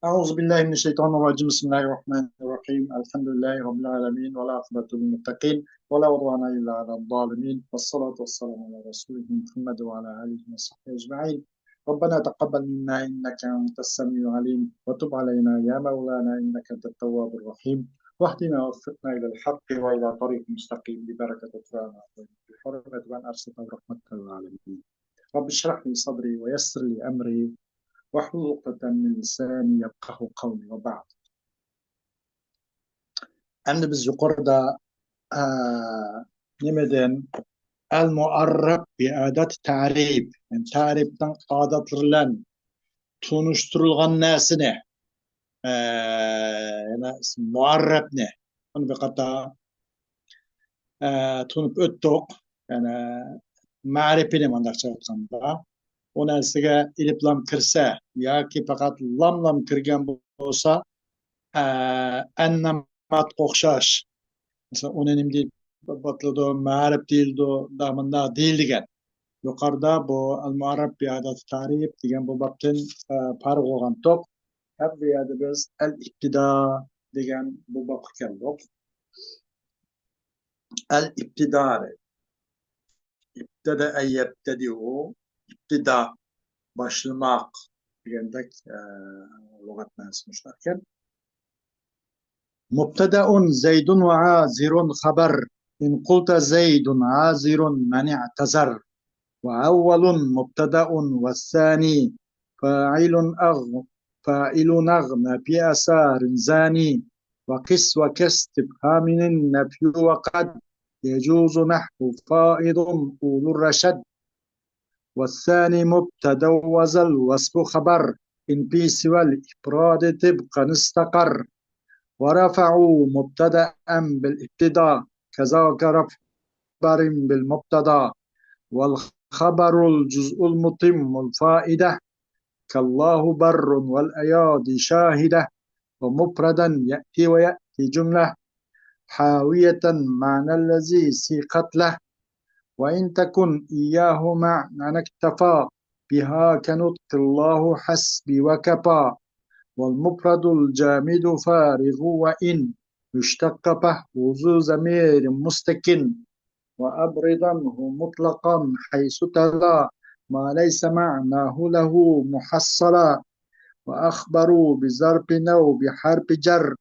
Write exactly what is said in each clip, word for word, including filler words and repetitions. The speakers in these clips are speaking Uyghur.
أعوذ بالله من الشيطان الرجيم. بسم الله الرحمن الرحيم. الحمد لله رب العالمين، والعاقبة للمتقين، ولا عدوان إلا على الظالمين، والصلاة والسلام على رسوله محمد وعلى آله وصحبه أجمعين. ربنا تقبل منا إنك أنت السميع العليم، وتب علينا يا مولانا إنك أنت التواب الرحيم، واهدنا ووفقنا إلى الحق وإلى طريق مستقيم ببركة القرآن العظيم، بحرمة من أرسلته رحمة للعالمين. رب اشرح لي صدري ويسر لي أمري واحلل عقدة من لساني يفقهوا قولي وبعد. ئەمدى بىز يۇقىرىدا، ئە، نېمىدىن؟ ئەل مۇئەررەپ بىئادەت تەرىپ، يەنى تەرىپنىڭ ئادەتلىرى بىلەن تونۇشتۇرۇلغان نەرسىنى، ئە، يەنى مۇئەررەپنى، ئۇنى بىر قاتار ئە، تونۇپ ئۆتتۇق. يەنى مەرىپىنى مۇنداقچە ئېيتقاندا، ئۇ نەرسىگە ئېلىپلام كىرسە ياكى پەقەت لاملام كىرگەن بولسا، ئە، ئەننەماتقا ئوخشاش. مەسىلەن، ئۇنى نېمە دەپ ئاتىلىدۇ؟ مەرىپ دېيىلىدۇ، دا مۇنداق دېيىلگەن. يۇقىرىدا بۇ ئەل مۇئەررەپ بىئادەت تەرىپ دېگەن بۇ بابتىن، ئە، پارىغ بولغانتۇق. ھەم بۇ يەردە بىز ئەل ئىپتىدا دېگەن بۇ بابقا كەلدۇق. ئەل ئىپتىدا دەيدۇ. ئىبتەدە ئەن يەبتەدىئۇ، ئىپتىدا، باشلىماق دېگەندەك، ئە، لۇغەت مەنىسى مۇشۇنداق ئىكەن. مۇبتەدەئۇن زەيدۇن ۋە ئازىرۇن خەبەر. ئىن قۇلتە زەيدۇن ئازىرۇن مەن ئىئتەزەر. ۋە ئەۋۋەلۇن مۇبتەدەئۇن ۋە سانى فاعلۇن ئەغ، فاعلۇن ئەغ نەفى ئەسارىن زانى. وقس وكاستفهام النفي وقد يجوز نحو فائض أولو الرشد. والثاني مبتدأ وذا الوصف خبر إن في سوى الإفراد طبقا استقر. ورفعوا مبتدأ بالابتداء كذاك رفع خبر بالمبتدا. والخبر الجزء المتم الفائدة كالله بر والأيادي شاهدة. ومفردا يأتي ويأتي جملة حاوية معنى الذي سيقت له. وإن تكن إياه معنى اكتفى بها كنطق الله حسبي وكفى. والمفرد الجامد فارغ وإن اشتق فهو ذو ضمير مستقل. وأبرزنه مطلقا حيث تلا ما ليس معناه له محصلا. وأخبروا بظرف نو بحرف جر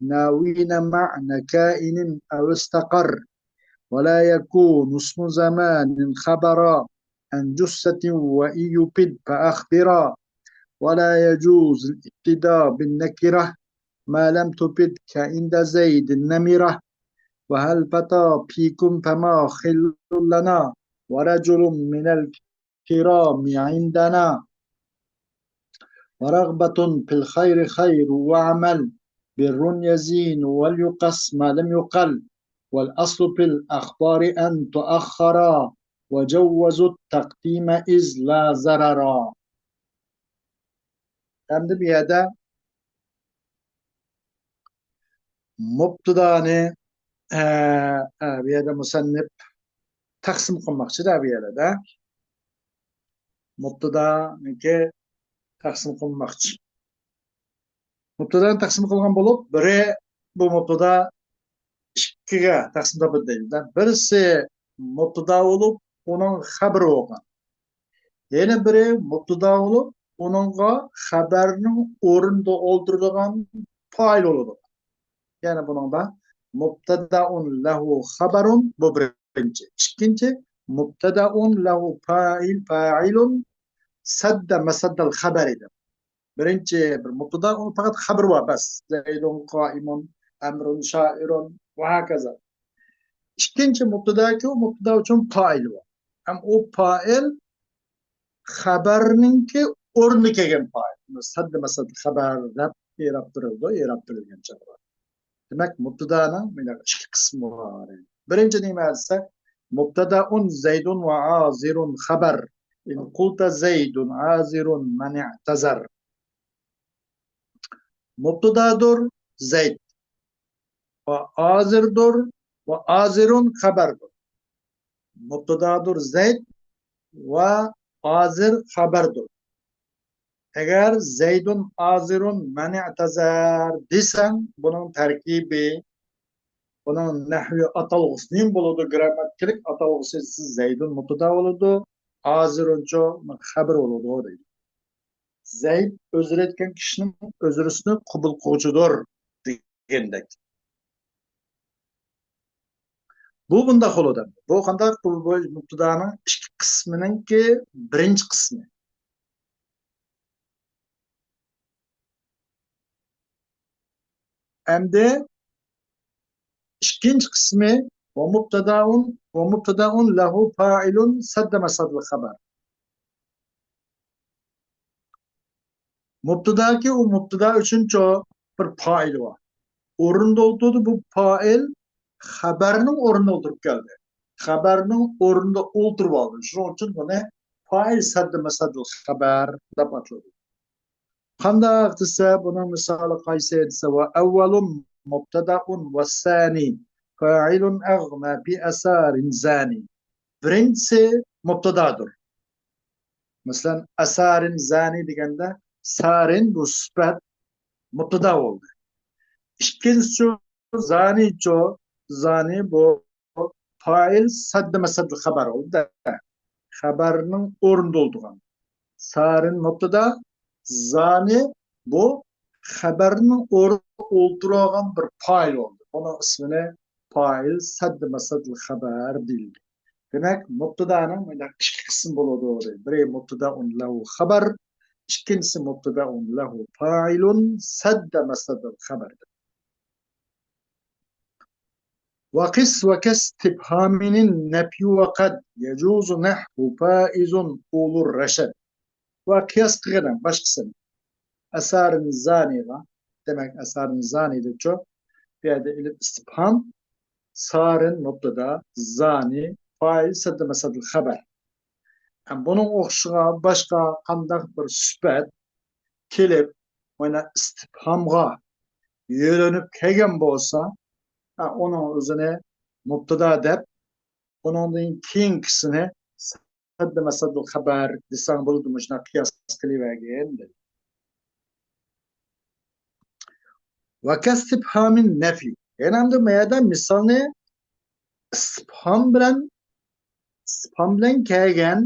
ناوين معنى كائن أو استقر. ولا يكون اسم زمان خبرا عن جثة وإن يفد فأخبرا. ولا يجوز الابتداء بالنكرة ما لم تفد كعند زيد النمرة. وهل فتى فيكم فما خل لنا ورجل من الكرام عندنا. ورغبة في الخير خير وعمل بر يزين وليقص ما لم يقل. والأصل في الأخبار أن تؤخر وجوزوا التقديم إذ لا ضرر. ئەمدى بۇ يەردە مۇبتىدانى، ئە، ئە، بۇ يەردە مۇسەننىپ تەقسىم قىلماقچىدا بۇ يەردە. مۇبتىدانىڭكى تەقسىم قىلماقچى. مۇبتىدانى تەقسىم قىلغان بولۇپ، بىرى بۇ مۇبتىدا ئىككىگە تەقسىم تاپىدۇ دەيدۇ. بىرسى مۇبتىدا بولۇپ، ئۇنىڭ خەبىرى بولغان. يەنە بىرى مۇبتىدا بولۇپ، ئۇنىڭغا خەبەرنىڭ ئورنىدا ئولتۇرىدىغان پائىل بولىدۇ. يەنى بۇنىڭدا مۇبتەدەئۇن لەھۇ خەبەرۇن، بۇ بىرىنچى. ئىككىنچى، مۇبتەدەئۇن لەھۇ پائىل، پائىلۇن سەددە مەسەددەل خەبەرى دەپ. بىرىنچى بىر مۇبتەدا، ئۇنىڭ پەقەت خەبىرى بار، بەس. زەيدۇن قائىمۇن، ئەمرۇن شائىرۇن ۋە ھاكازا. ئىككىنچى مۇبتەداكى، ئۇ مۇبتەدا ئۈچۈن پائىل بار. ھەم ئۇ پائىل خەبەرنىڭكى ئورنىدا كەلگەن پائىل. سەددە مەسەددە خەبەر دەپ ئېراب بېرىلىدۇ، ئېراب بېرىلگەن چاغدا. دېمەك، مۇبتەدانىڭ مانا ئىككى قىسمى بار. بىرىنچى نېمە دېسەك، مۇبتەدەئۇن زەيدۇن ۋە ئازىرۇن خەبەر. ئىن قۇلتە زەيدۇن ئازىرۇن مەن ئىئتەزەر. مۇبتەدادۇر زەيد ۋە ئازىردۇر ۋە ئازىرۇن خەبەردۇر. مۇبتەدادۇر زەيد ۋە ئازىر خەبەردۇر. ئەگەر زەيدۇن ئازىرۇن مەنئەتەزەر دېسەڭ، بۇنىڭ تەركىبى، بۇنىڭ نەھۋىي ئاتالغۇسى نېمە بولىدۇ؟ گرامماتىكىلىق ئاتالغۇسى زەيدۇن مۇبتادا بولىدۇ، ئازىرۇنچۇ خەبەر بولىدۇ دەيدۇ. زەيد ئۆزرەتكەن كىشىنىڭ ئۆزرىسىنى قوبۇل قىلغۇچىدۇر دېگەندەك. بۇ بۇنداق بولىدۇ. بۇ قانداق؟ بۇ، بۇ مۇبتادانىڭ ئىككى قىسمىنىڭكى بىرىنچى قىسمى. ئەمدى ئىككىنچى قىسمى، ۋە مۇبتاداۇن، ۋە مۇبتاداۇن لەھۇ پائىلۇن سەددە مەسەددىل خەبەر. مۇبتاداكى ئۇ مۇبتادا ئۈچۈنچۇ بىر پائىل بار. ئورنىدا ئولتۇردى، بۇ پائىل خەبەرنىڭ ئورنىدا ئولتۇرۇپ كەلدى. خەبەرنىڭ ئورنىدا ئولتۇرۇپ ئالدى. شۇنىڭ ئۈچۈن بۇنى پائىل سەددە مەسەددىل خەبەر دەپ ئاتىلىدۇ. قانداق دېسە، بۇنىڭ مىسالى قايسى دېسە، ۋە ئەۋۋەلۇن مۇبتاداۇن ۋە سانى فائىلۇن ئەغنە بى ئەسارىن زانى. بىرىنچىسى مۇبتادادۇر. مەسىلەن، ئەسارىن زانى دېگەندە، سارىن بۇ سۈپەت مۇبتادا بولدى. ئىككىنچىسى زانىچۇ، زانى بۇ پائىل سەددە مەسەددىل خەبەر بولدى. خەبەرنىڭ ئورنىدا ئولتۇرغان. سارىن مۇبتادا، زانى بۇ خەبەرنىڭ ئورنىدا ئولتۇرغان بىر پائىل بولدى. بۇنىڭ ئىسمىنى پائىل سەددە مەسەددىل خەبەر دېيىلدى. دېمەك، مۇبتادانىڭ مۇنداق ئىككى قىسمى بولىدۇ. بىرى مۇبتاداۇن لەھۇ خەبەر، ئىككىنچىسى مۇبتاداۇن لەھۇ پائىلۇن سەددە مەسەددىل خەبەر. ۋە قىس ۋە كەستىبھامىنىن نەپيۇ ۋە قەد يەجۇزۇ نەھۋۇ پائىزۇن ئۇلۇر رەشەد. ۋە قىياس قىلغىنە باشقىسىنى. ئەسارىن زانىغا، دېمەك، ئەسارىن زانىدىچۇ، بۇ يەردە ئېلىپ ئىستىپھام، سارىن مۇبتادا، زانى پائىل سەددە مەسەددىل خەبەر. ھەم بۇنىڭ ئوخشىشىغا باشقا قانداق بىر سۈپەت كېلىپ، مانا ئىستىپھامغا يۆلىنىپ كەلگەن بولسا، ھە، ئۇنىڭ ئۆزىنى مۇبتادا دەپ، ئۇنىڭدىن كېيىنكىسىنى سەددە مەسەددىل خەبەر دېسەڭ بولىدۇ، مۇشۇنداق قىياس قىلىۋەرگىن دېدى. ۋە كەستىپھامىن نەفى. يەنە ئەمدى ما يەردە مىسالنى ئىستىپھام بىلەن، ئىستىپھام بىلەن كەلگەن،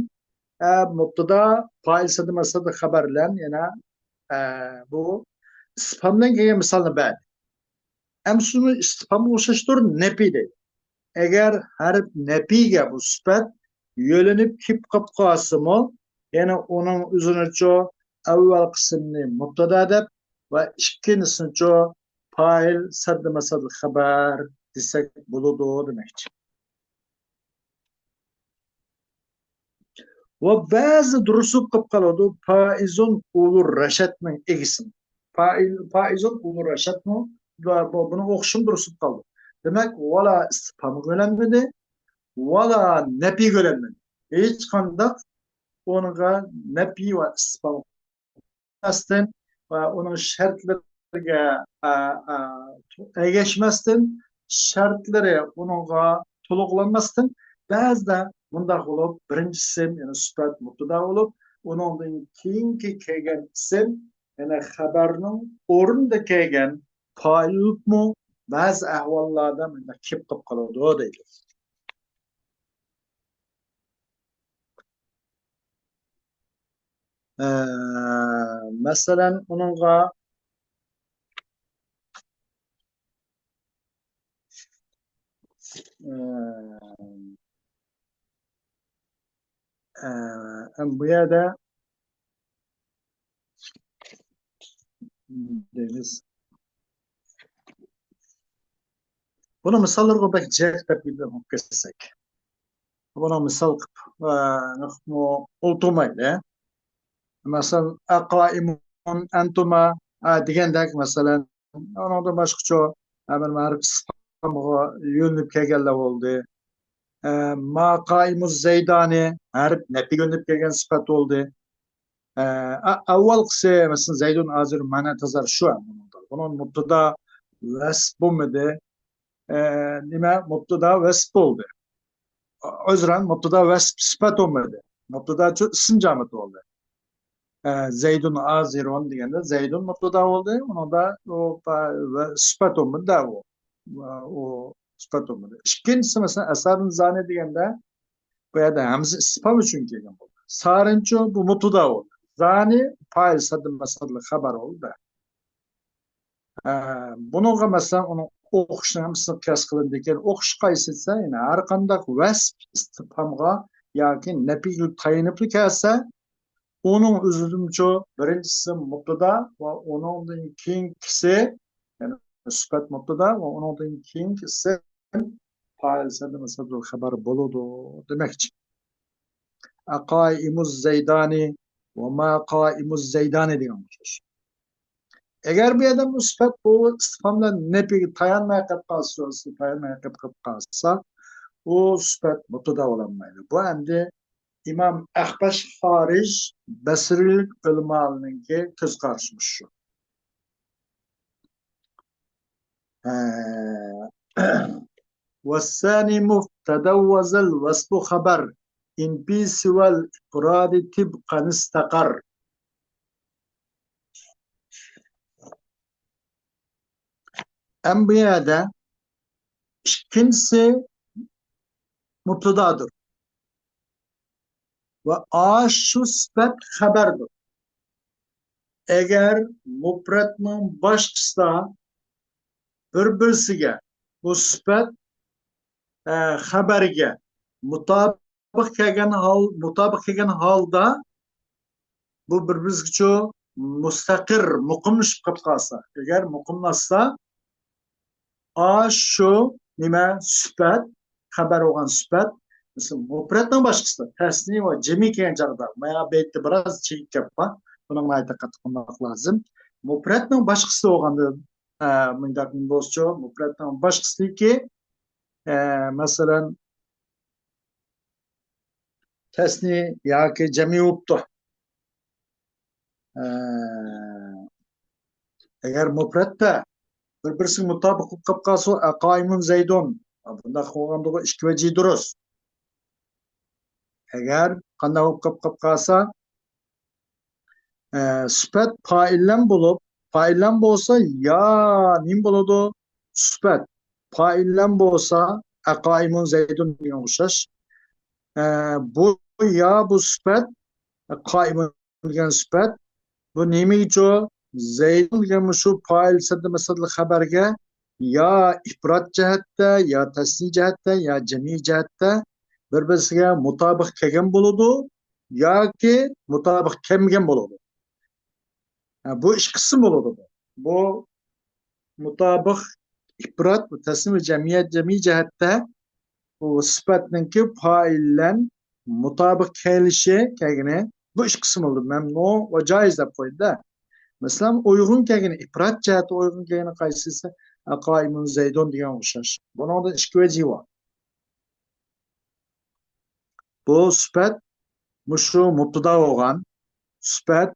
ئە، مۇبتادا، پائىل سەددە مەسەددىل خەبەر بىلەن يەنە، ئە، بۇ ئىستىپھام بىلەن كەلگەن مىسالنى بەردى. ئەمسىمۇ ئىستىپھامغا ئوخشاشتۇر، نەپى دەيدۇ. ئەگەر ھەرپ نەپىگە بۇ سۈپەت يۆلىنىپ كېلىپ قاپ قالسىمۇ، يەنە ئۇنىڭ ئۆزىنىچۇ ئەۋۋەل قىسمىنى مۇبتادا دەپ ۋە ئىككىنچىسىنىچۇ پائىل سەددە مەسەددىل خەبەر دېسەك بولىدۇ دېمەكچى. ۋە بەزى دۇرۇس بولۇپ قالىدۇ. پائىزۇن ئۇلۇر رەشەدنىڭ ئىگىسىنى. پائىل-، پائىزۇن ئۇلۇر رەشەدنىڭ بۇ-، بۇنىڭ ئوخشىشىمۇ دۇرۇس بولۇپ قالىدۇ. دېمەك، ۋالا ئىستىپھامغا يۆلەنمىدى، ۋالا نەپىگە يۆلەنمىدى. ھېچقانداق ئۇنىڭغا نەپى ۋە ئىستىپھام قىلماستىن ۋە ئۇنىڭ شەرتلىرىگە، ئە، ئە، ئەگەشمەستىن، شەرتلىرى ئۇنىڭغا تولۇقلانماستىن، بەزىدە مۇنداق بولۇپ، بىرىنچى ئىسىم، يەنى سۈپەت مۇبتادا بولۇپ، ئۇنىڭدىن كېيىنكى كەلگەن ئىسىم، يەنى خەبەرنىڭ ئورنىدا كەلگەن پائىل بولۇپمۇ بەزى ئەھۋاللاردا مۇنداق كېلىپ قالىدۇ دەيدۇ. ئە، مەسىلەن، ئۇنىڭغا، ئە، ئە، بۇ يەردە دېيىمىز. بۇنى مىساللارغا بەك جىق دەپ كەتسەك. بۇنى مىسال قىلىپ، ئە، ئولتۇرمايلى. مەسىلەن، ئەقائىمۇن ئەنتۇما، ئە، دېگەندەك، مەسىلەن، ئۇنىڭدىن باشقىچە، ئە، بىر مەرىپ ئىستىپھامغا يۆنىلىپ كەلگەنلەر بولدى. ئە، ما قائىمۇز زەيدانى، ھەرپ نەپىگە يۆنىلىپ كەلگەن سۈپەت بولدى. ئە، ئە، ئاۋۋالقىسى، مەسىلەن، زەيدۇن ھازىر مەنئەتەزەر شۇ، بۇنىڭدا. بۇنىڭ مۇبتادا ۋەسپ بولمىدى. ئە، نېمە، مۇبتادا ۋەسپ بولدى. ئۆزرەن، مۇبتادا ۋەسپ سۈپەت بولمىدى. مۇبتاداچۇ ئىسىم جامىت بولدى. ئە، زەيدۇن ھازىرۇن دېگەندە زەيدۇن مۇبتەدا بولدى. ئۇنىڭدا ئۇ پا-، ۋە سۈپەت بولمىدى ئۇ. ۋە ئۇ سۈپەت بولمىدى. ئىككىنچىسى، مەسىلەن، ئەسەرىن زانى دېگەندە بۇ يەردە ھەمزە ئىستىپھام ئۈچۈن كەلگەن بولدى. سارىنچۇ بۇ مۇبتەدا بولدى. زانى پائىل سەددە مەسەددە خەبەر بولدى. ئە، بۇنىڭغا، مەسىلەن، ئۇنىڭ ئوقۇشنىڭ ھەممىسىنى قىياس قىلىندىكەن. ئوقۇش قايسى دېسە، يەنى ھەر قانداق ۋەسپ ئىستىپھامغا ياكى نەپىگە تايىنىپلا كەلسە، ئۇنىڭ ئۆزىدىنچۇ بىرىنچىسى مۇبتەدا ۋە ئۇنىڭدىن كېيىنكىسى، يەنى سۈپەت مۇبتەدا ۋە ئۇنىڭدىن كېيىنكىسى پائىل سەددە مەسەددە خەبەر بولىدۇ دېمەكچى. ئەقائىمۇز زەيدانى ۋە ما قائىمۇز زەيدانى دېگەن ئوخشاش. ئەگەر بۇ يەردە بۇ سۈپەت بۇ ئىستىپھام بىلەن نەپىگە تايانماي قېلىپ قالسا، تايانماي قېلىپ قالسا، ئۇ سۈپەت مۇبتەدا بولالمايدۇ. بۇ ئەمدى ئىمام ئەخبەش خارىج بەسرىلىك ئۆلىمالىرىنىڭكى كۆز قارىشى مۇشۇ. ھە. والثاني مبتدا وذا الوصف خبر، إن في سوى الإفراد طبقا استقر. ئەمما بۇ يەردە ئىككىنچىسى مۇبتەدادۇر. ۋە ئاشۇ سۈپەت خەبەردۇر. ئەگەر مۇپرەتنىڭ باشقىسىدا بىر-بىرسىگە بۇ سۈپەت، ئە، خەبەرگە مۇتابىق كەلگەن ھال، مۇتابىق كەلگەن ھالدا بۇ بىر-بىرسىگىچۇ مۇستەقىر، مۇقىملىشىپ قېلىپ قالسا، ئەگەر مۇقىملاشسا، ئاشۇ نېمە سۈپەت، خەبەر بولغان سۈپەت، مەسىلەن، مۇپرەتنىڭ باشقىسىدا تەسنى ۋە جەمئىي كەلگەن چاغدا، مانا بەيتتە بىراز چىگىپ كەپ بار. بۇنىڭ ناھايىتى دىققەت قىلماق لازىم. مۇپرەتنىڭ باشقىسى بولغاندا، ئە، مۇنداق بولسىچۇ، مۇپرەتنىڭ باشقىسىدىكى، ئە، مەسىلەن، تەسنى ياكى جەمئىي بوپتۇ. ئە، ئەگەر مۇپرەتتە بىر-بىرسىگە مۇتابىق بولۇپ قېلىپ قالسا، ئەقائىمۇن زەيدۇن. بۇنداق بولغاندىغۇ ئىككى ۋەجى دۇرۇس. ئەگەر قانداق بولۇپ قېلىپ قالسا، ئە، سۈپەت پائىللەن بولۇپ، پائىللەن بولسا يا نېمە بولىدۇ؟ سۈپەت پائىللەن بولسا، ئەقائىمۇن زەيدۇن دېگەن ئوخشاش. ئە، بۇ يا بۇ سۈپەت، قائىمۇن دېگەن سۈپەت. بۇ نېمىگىچۇ؟ زەيدۇن دېگەن مۇشۇ پائىل سەددە مەسەددە خەبەرگە يا ئىپرات جەھەتتە، يا تەسنى جەھەتتە، يا جەمئىي جەھەتتە بىر-بىرسىگە مۇتابىق كەلگەن بولىدۇ ياكى مۇتابىق كەلمىگەن بولىدۇ. ھە، بۇ ئىككى قىسىم بولىدۇ. بۇ مۇتابىق ئىپرات، بۇ تەسنى ۋە جەمئىيەت، جەمئىي جەھەتتە بۇ سۈپەتنىڭكى پائىللەن مۇتابىق كېلىشى كەلگىنى، بۇ ئىككى قىسىم بولىدۇ. مەمنۇ ۋە جائىز دەپ قويدى-دە. مەسىلەن، ئۇيغۇن كەلگىنى، ئىپرات جەھەتتە ئۇيغۇن كەلگىنى قايسى دېسە، قائىمۇن زەيدۇن دېگەن ئوخشاش. بۇنىڭدا ئىككى ۋەجى بار. بۇ سۈپەت مۇشۇ مۇبتەدا بولغان سۈپەت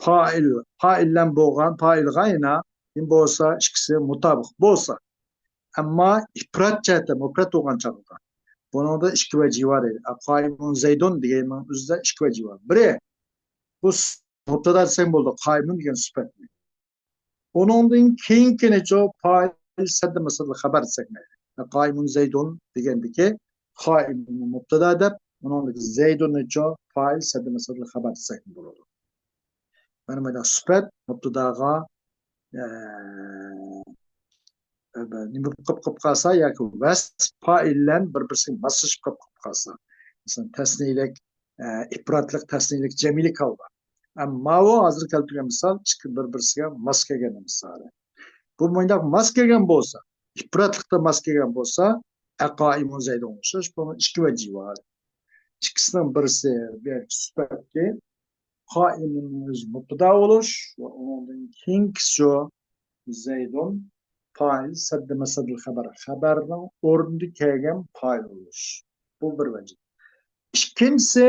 پائىل، پائىللەن بولغان، پائىلغا يەنە نېمە بولسا، ئىككىسى مۇتابىق بولسا. ئەمما ئىپرات جەھەتتە مۇپرەت بولغان چاغدا بۇنىڭدا ئىككى ۋەجى بار دەيدۇ. قائىمۇن زەيدۇن دېگەننىڭ ئۆزىدە ئىككى ۋەجى بار. بىرى، بۇ مۇبتەدا دېسەڭ بولىدۇ، قائىمۇن دېگەن سۈپەتنى. ئۇنىڭدىن كېيىنكىنىچۇ پائىل سەددە مەسەددە خەبەر دېسەك مەيلى. قائىمۇن زەيدۇن دېگەندىكى قائىمۇن مۇبتەدا دەپ، ئۇنىڭدىكى زەيدۇننىچۇ پائىل سەددە مەسەددە خەبەر دېسەك بولىدۇ. مانا مۇنداق سۈپەت مۇبتەداغا، ئە، نېمە بولۇپ قېلىپ قالسا ياكى ۋەسپ پائىل بىلەن بىر-بىرسىگە ماسلىشىپ قېلىپ قالسا. مەسىلەن، تەسنىيلىك، ئە، ئىپراتلىق، تەسنىيلىك، جەمئىيلىك ھالدا. ئەمما ماۋۇ ھازىر كەلتۈرگەن مىسال ئىككى بىر-بىرسىگە ماس كەلگەن مىسالى. بۇ مۇنداق ماس كەلگەن بولسا، ئىپراتلىقتا ماس كەلگەن بولسا، ئەقائىمۇن زەيدۇنغا ئوخشاش، بۇنىڭ ئىككى ۋەجى بار. ئىككىسىنىڭ بىرسى بۇ يەردىكى سۈپەتكە، قائىمۇننىڭ ئۆزى مۇبتەدا بولۇش ۋە ئۇنىڭدىن كېيىنكىسى شۇ زەيدۇن پائىل سەددە مەسەددە خەبەر، خەبەرنىڭ ئورنىدا كەلگەن پائىل بولۇش. بۇ بىر ۋەجى. ئىككىنچىسى،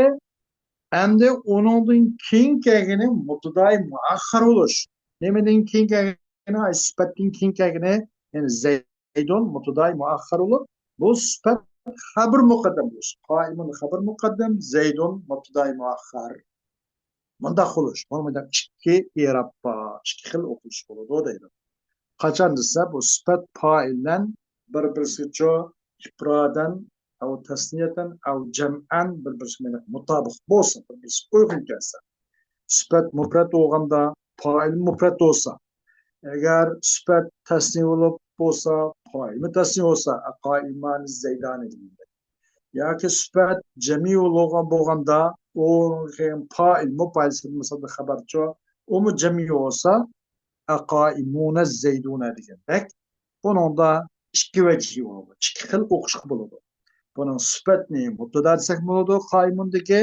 ئەمدى ئۇنىڭدىن كېيىن كەلگىنى مۇبتەدائى مۇئەخخەر بولۇش. نېمىدىن كېيىن كەلگىنى؟ ئاي، سۈپەتتىن كېيىن كەلگىنى، يەنى زەيدۇن مۇبتەدائى مۇئەخخەر بولۇپ، بۇ سۈپەت خەبىر مۇقەددەم بولۇش. قائىمۇن خەبىر مۇقەددەم، زەيدۇن مۇبتەدائى مۇئەخخەر. مۇنداق قىلىش، بۇنىڭدا ئىككى ئېراب بار، ئىككى خىل ئوقۇلۇش بولىدۇ دەيدۇ. قاچان دېسە، بۇ سۈپەت پائىل بىلەن بىر-بىرسىچۇ ئىپرادەن ئەۋ تەسنىيەتەن ئەۋ جەمئەن بىر-بىرسىگە مۇتابىق بولسا، بىر-بىرسىگە ئۇيغۇن كەلسە. سۈپەت مۇپرەت بولغاندا پائىل مۇپرەت بولسا، ئەگەر سۈپەت تەسنىيە بولۇپ بولسا، پائىلمۇ تەسنىيە بولسا، ئەقائىمانى زەيدانى دېگەندەك. ياكى سۈپەت جەمئىي بولغان بولغاندا، ئۇ پائىلمۇ پائىل سىفەتى مۇسەددىق خەبەرچۇ، ئۇمۇ جەمئىي بولسا، ئەقائىمۇنە زەيدۇنە دېگەندەك. بۇنىڭدا ئىككى ۋەجىھى بولىدۇ، ئىككى خىل ئوقۇشقا بولىدۇ. بۇنىڭ سۈپەتنى مۇبتادا دېسەك بولىدۇ، قائىمۇندىكى.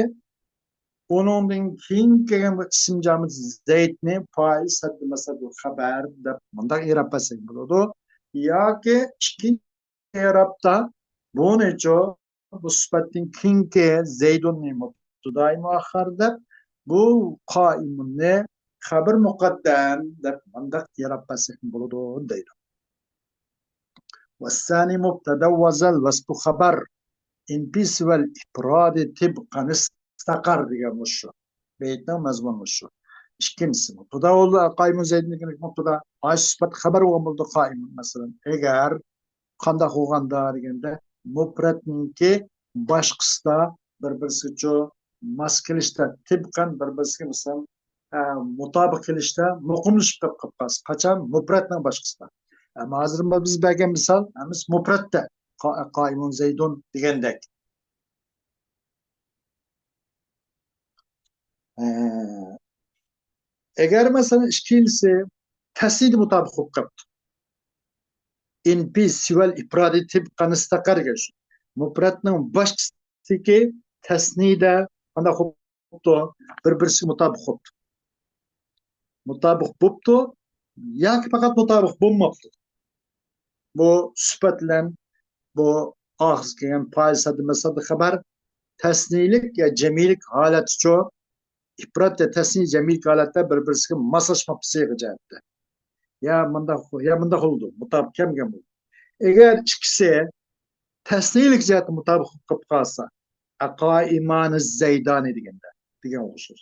ئۇنىڭدىن كېيىن كەلگەن بۇ ئىسىم جامىت زەيدنى پائىل سەددى مەسەددۇ خەبەر دەپ مۇنداق ئېراب بەرسەك بولىدۇ. ياكى ئىككىنچى ئېرابتا بۇنىچۇ، بۇ سۈپەتتىن كېيىنكى زەيدۇننى مۇبتىدائى مۇئەخخەر دەپ، بۇ قائىمۇننى خەبەر مۇقەددەم دەپ مۇنداق ئېراب بەرسەكمۇ بولىدۇ دەيدۇ. والثاني مبتدا وذا الوصف خبر إن في سوى الإفراد طبقا استقر دېگەن مۇشۇ. بەيتنىڭ مەزمۇنى مۇشۇ. ئىككىنچىسى مۇبتدا بولدى، قائىمۇن زەيدۇن دېگەن مۇبتدا. ئاي سۈپەت خەبەر بولغان بولىدۇ قائىمۇن، مەسىلەن. ئەگەر قانداق بولغاندا دېگەندە، مۇپرەتنىڭكى باشقىسىدا بىر-بىرسىگىچۇ ماس كېلىشتە، تىبقەن بىر-بىرسىگە مىسال، ئە، مۇتابىق كېلىشتە مۇقىملىشىپ قېلىپ قالسا. قاچان؟ مۇپرەتنىڭ باشقىسىدا. ئەمما ھازىر بىز بەرگەن مىسال ھەممىسى مۇپرەتتە. قا-، قائىمۇن زەيدۇن دېگەندەك. ئە، ئەگەر مەسىلەن ئىككىلىسى تەسنىيدە مۇتابىق بولۇپ قاپتۇ. إن في سوى الإفراد طبقا استقر دېگەن شۇ. مۇپرەتنىڭ باشقىسىدىكى تەسنىيدە قانداق بوپتۇ؟ بىر-بىرسىگە مۇتابىق بوپتۇ. مۇتابىق بوپتۇ ياكى پەقەت مۇتابىق بولماپتۇ. بۇ سۈپەت بىلەن بۇ ئاخىرىغا كەلگەن پائىل سەددى مەسەددى خەبەر تەسنىيلىك يا جەمئىيلىك ھالەتتىچۇ، ئىپرات يا تەسنىي جەمئىيلىك ھالەتتە بىر-بىرسىگە ماسلاشماپتۇ سىيغە جەھەتتە. يا مۇنداق، يا مۇنداق بولىدۇ، مۇتابىق كەلمىگەن بولىدۇ. ئەگەر ئىككىسى تەسنىيلىك جەھەتتە مۇتابىق بولۇپ قالسا، ئەقائىمانى زەيدانى دېگەندە، دېگەن ئوخشاش.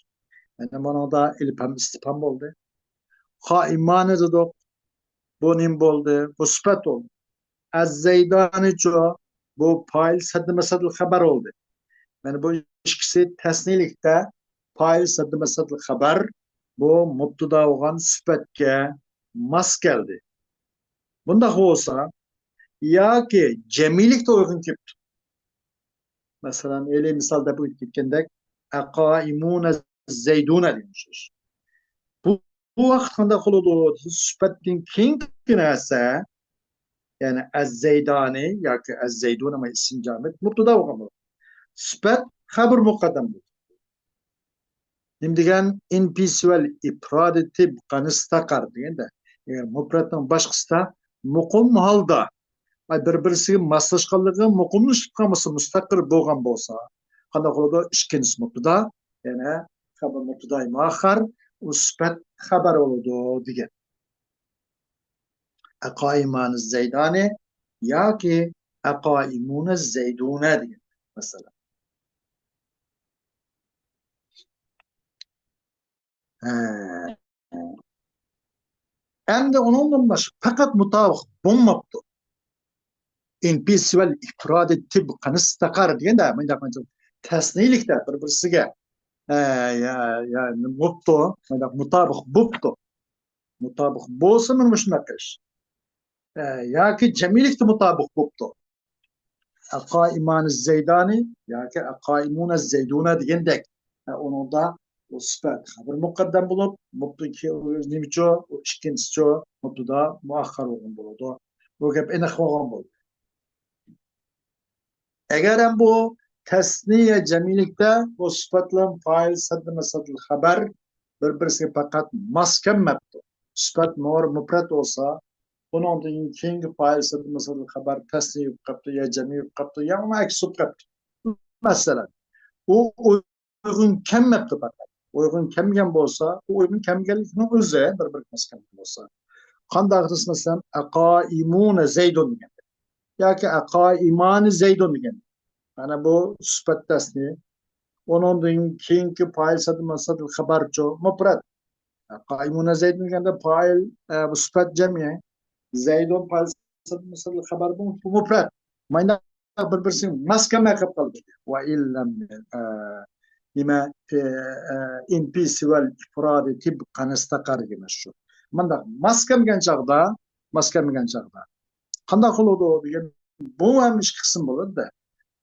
يەنى بۇنىڭدا ئېلىپھام ئىستىپھام بولدى. قائىمانى دېدۇق. بۇ نېمە بولدى؟ بۇ سۈپەت بولدى. ئەززەيدانىچۇ؟ بۇ پائىل سەددى مەسەددىل خەبەر بولدى. يەنى بۇ ئىككىسى تەسنىيلىكتە پائىل سەددى مەسەددىل خەبەر، بۇ مۇبتىدا بولغان سۈپەتكە ماس كەلدى. بۇنداق بولسا، ياكى جەمئىيلىكتە ئۇيغۇن كېلىپتۇ. مەسىلەن، ئېلى مىسال دەپ ئۆتۈپ كەتكەندەك، ئەقائىمۇنە زەيدۇنە دېگەن سۆز. بۇ، بۇ ۋاقىت قانداق بولىدۇ؟ سۈپەتتىن كېيىنكى نەرسە، يەنى ئەززەيدانى ياكى ئەززەيدۇنە، ئەمما ئىسىم جامىت مۇبتىدا بولغان بولىدۇ. سۈپەت خەبەر مۇقەددەم بولىدۇ. نېمە دېگەن؟ إن في سوى الإفراد طبقا استقر دېگەندە، ئەگەر مۇپرەتنىڭ باشقىسىدا مۇقىم ھالدا، ئاي، بىر-بىرسىگە ماسلاشقانلىقى مۇقىملىشىپ قالمىسا، مۇستەقىر بولغان بولسا، قانداق بولىدۇ؟ ئىككىنچىسى مۇبتىدا، يەنى خەبەر مۇبتىدا مۇئەخخەر، ئۇ سۈپەت خەبەر بولىدۇ دېگەن. ئەقائىمانى زەيدانى ياكى ئەقائىمۇنە زەيدۇنە دېگەن مەسىلەن. ھە. ئەمدى ئۇنىڭدىن باشقا پەقەت مۇتابىق بولماپتۇ. إن في سوى الإفراد طبقا استقر دېگەندە، مۇنداق، مۇنداق تەسنىيلىكتە بىر-بىرسىگە، ھە، يا، يا، بوپتۇ، مۇنداق مۇتابىق بوپتۇ. مۇتابىق بولسا، مانا مۇشۇنداق ئىش. ئە، ياكى جەمئىيلىكتە مۇتابىق بوپتۇ. ئەقائىمانى زەيدانى ياكى ئەقائىمۇنە زەيدۇنە دېگەندەك. ئە، ئۇنىڭدا ئۇ سۈپەت خەبەر مۇقەددەم بولۇپ، مۇبتىدا نېمىچۇ؟ ئۇ ئىككىنچىچۇ؟ مۇبتىدا مۇئەخخەر بولغان بولىدۇ. بۇ گەپ ئېنىق بولغان بولدى. ئەگەر ھەم بۇ تەسنىيە جەمئىيلىكتە بۇ سۈپەت بىلەن پائىل سەددى مەسەددىل خەبەر بىر-بىرسىگە پەقەت ماس كەلمەپتۇ. سۈپەت مۇر-، مۇپرەت بولسا، ئۇنىڭدىن كېيىنكى پائىل سەددى مەسەددىل خەبەر تەسنىيە بولۇپ قاپتۇ، يا جەمئىي بولۇپ قاپتۇ، يا ئۇنىڭ ئەكسى بولۇپ قاپتۇ. مەسىلەن، ئۇ ئۇيغۇن كەلمەپتۇ پەقەت. ئۇيغۇن كەلمىگەن بولسا، ئۇ ئۇيغۇن كەلمىگەنلىكنىڭ ئۆزى بىر-بىرىگە ماس كەلمىگەن بولسا. قانداق دېسە، مەسىلەن، ئەقائىمۇنە زەيدۇن دېگەن. ياكى ئەقائىمانى زەيدۇن دېگەن. مانا بۇ سۈپەت تەسنىيە. ئۇنىڭدىن كېيىنكى پائىل سەددە مەسەددىل خەبەرچۇ مۇپرەت. قائىمۇنە زەيدۇن دېگەندە پائىل، ئە، بۇ سۈپەت جەمئىي. زەيدۇن پائىل سەددە مەسەددىل خەبەر بۇ، بۇ مۇپرەت. ماينا بىر-بىرسىگە ماس كەلمەي قېلىپ قالدى. ۋە ئىللەم، ئە، نېمە، ئە، ئە، ئىنپىسىۋەل ئىپرادى تىبقەن ئىستەقەر دېگەن شۇ. مۇنداق ماس كەلمىگەن چاغدا، ماس كەلمىگەن چاغدا قانداق بولىدۇ دېگەن، بۇ ھەم ئىككى قىسىم بولىدۇ.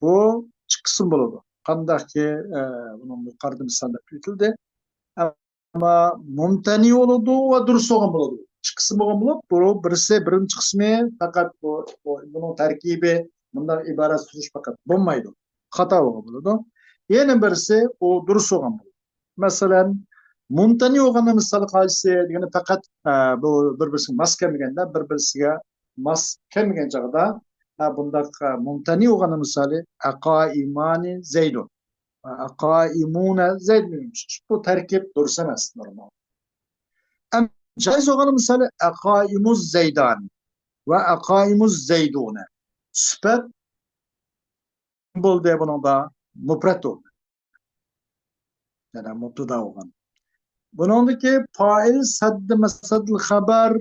بۇ ئىككى قىسىم بولىدۇ. قانداقكى، ئە، بۇنىڭ يۇقىرىدا مىسالدا ئېيتىلدى. ئەمما مۇمتەنى بولىدۇ ۋە دۇرۇس بولغان بولىدۇ. ئىككى قىسىم بولغان بولۇپ، بۇ بىرسى، بىرىنچى قىسمى پەقەت بۇ، بۇ، بۇنىڭ تەركىبى مۇنداق ئىبارەت سۈرۈش پەقەت بولمايدۇ. خاتا بولغان بولىدۇ. يەنە بىرسى، ئۇ دۇرۇس بولغان بولىدۇ. مەسىلەن، مۇمتەنى بولغاننىڭ مىسالى قايسى دېگەندە، پەقەت، ئە، بۇ بىر-بىرسىگە ماس كەلمىگەندە، بىر-بىرسىگە ماس كەلمىگەن چاغدا، ئە، بۇنداق، ئە، مۇمتەنى بولغاننىڭ مىسالى ئەقائىمانى زەيدۇن. ئەقائىمۇنە زەيدۇن. بۇ تەركىب دۇرۇس ئەمەس، نورمال. ئەم، جايىز بولغان مىسالى ئەقائىمۇز زەيدانى ۋە ئەقائىمۇز زەيدۇنە. سۈپەت بولدى بۇنىڭدا، مۇپرەت بولدى. يەنى مۇبتىدا بولغان. بۇنىڭدىكى پائىل سەددە مەسەددىل خەبەر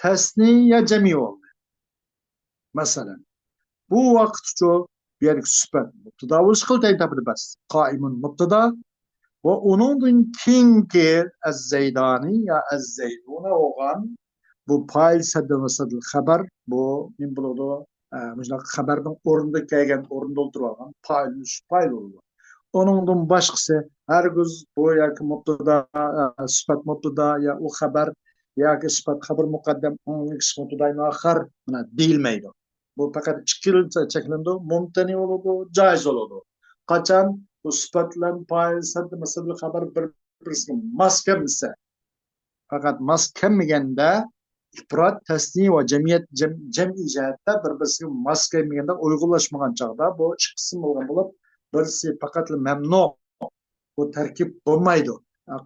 تەسنىي يا جەمئىي بولدى. مەسىلەن، بۇ ۋاقىتچۇ بۇ يەردىكى سۈپەت مۇبتىدا بولۇشقا تەيين تاپىدۇ بەس. قائىمۇن مۇبتىدا ۋە ئۇنىڭدىن كېيىنكى ئەز-زەيدانى يا ئەز-زەيدۇنە بولغان بۇ پائىل سەددە مەسەددىل خەبەر، بۇ نېمە بولىدۇ؟ ئە، مۇشۇنداق خەبەرنىڭ ئورنىدا كەلگەن، ئورنىدا ئولتۇرۇۋالغان پائىل، پائىل بولىدۇ. ئۇنىڭدىن باشقىسى، ھەرگىز بۇ ياكى مۇبتىدا، ئە، سۈپەت مۇبتىدا يا ئۇ خەبەر ياكى سۈپەت خەبەر مۇقەددەم، ئۇنىڭ ئىككىسى مۇبتىدا مۇئەخخەر، مانا، دېيىلمەيدۇ. بۇ پەقەت ئىككىلا چەكلىنىدۇ، مۇمتەنى بولىدۇ، جايىز بولىدۇ. قاچان بۇ سۈپەت بىلەن پائىل سەددە مەسەددىل خەبەر بىر-، بىرسىگە ماس كەلمىسە، پەقەت ماس كەلمىگەندە، ئىپراد، تەسنىي ۋە جەمئىيەت، جەم-، جەمئىي جەھەتتە بىر-بىرسىگە ماس كەلمىگەندە، ئۇيغۇنلاشمىغان چاغدا بۇ ئىككى قىسىم بولغان بولۇپ، بىرسى پەقەتلا مەمنۇ، بۇ تەركىب بولمايدۇ.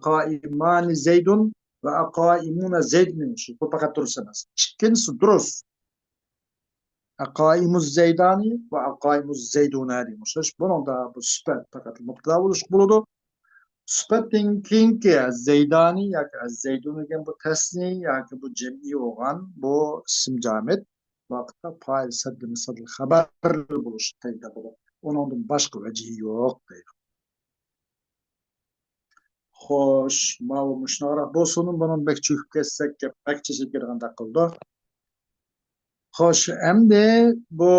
قائىمانى زەيدۇن ۋە قائىمۇنە زەيدۇن، بۇ پەقەت دۇرۇس ئەمەس. ئىككىنچىسى دۇرۇس. قائىمۇز زەيدانى ۋە قائىمۇز زەيدۇنە دېگەن ئوخشاش. بۇنىڭدا بۇ سۈپەت پەقەت مۇبتىدا بولۇشقا بولىدۇ. سۈپەتتىن كېيىنكى زەيدانى ياكى زەيدۇن دېگەن بۇ تەسنىي ياكى بۇ جەمئىي بولغان بۇ ئىسىم جامىت ۋاقىتتا پائىل سەددە مەسەددىل خەبەر بولۇشقا تەيين تاپىدۇ. ئۇنىڭدىن باشقا ۋەجىھى يوق دەيدۇ. خوش، ماۋۇ مۇشۇنداقراق بولسۇن، بۇنىڭ بەك چۆكۈپ كەتسەك، گەپ بەك چېچىلىپ كېتىدىغاندەك قىلىدۇ. خوش، ئەمدى بۇ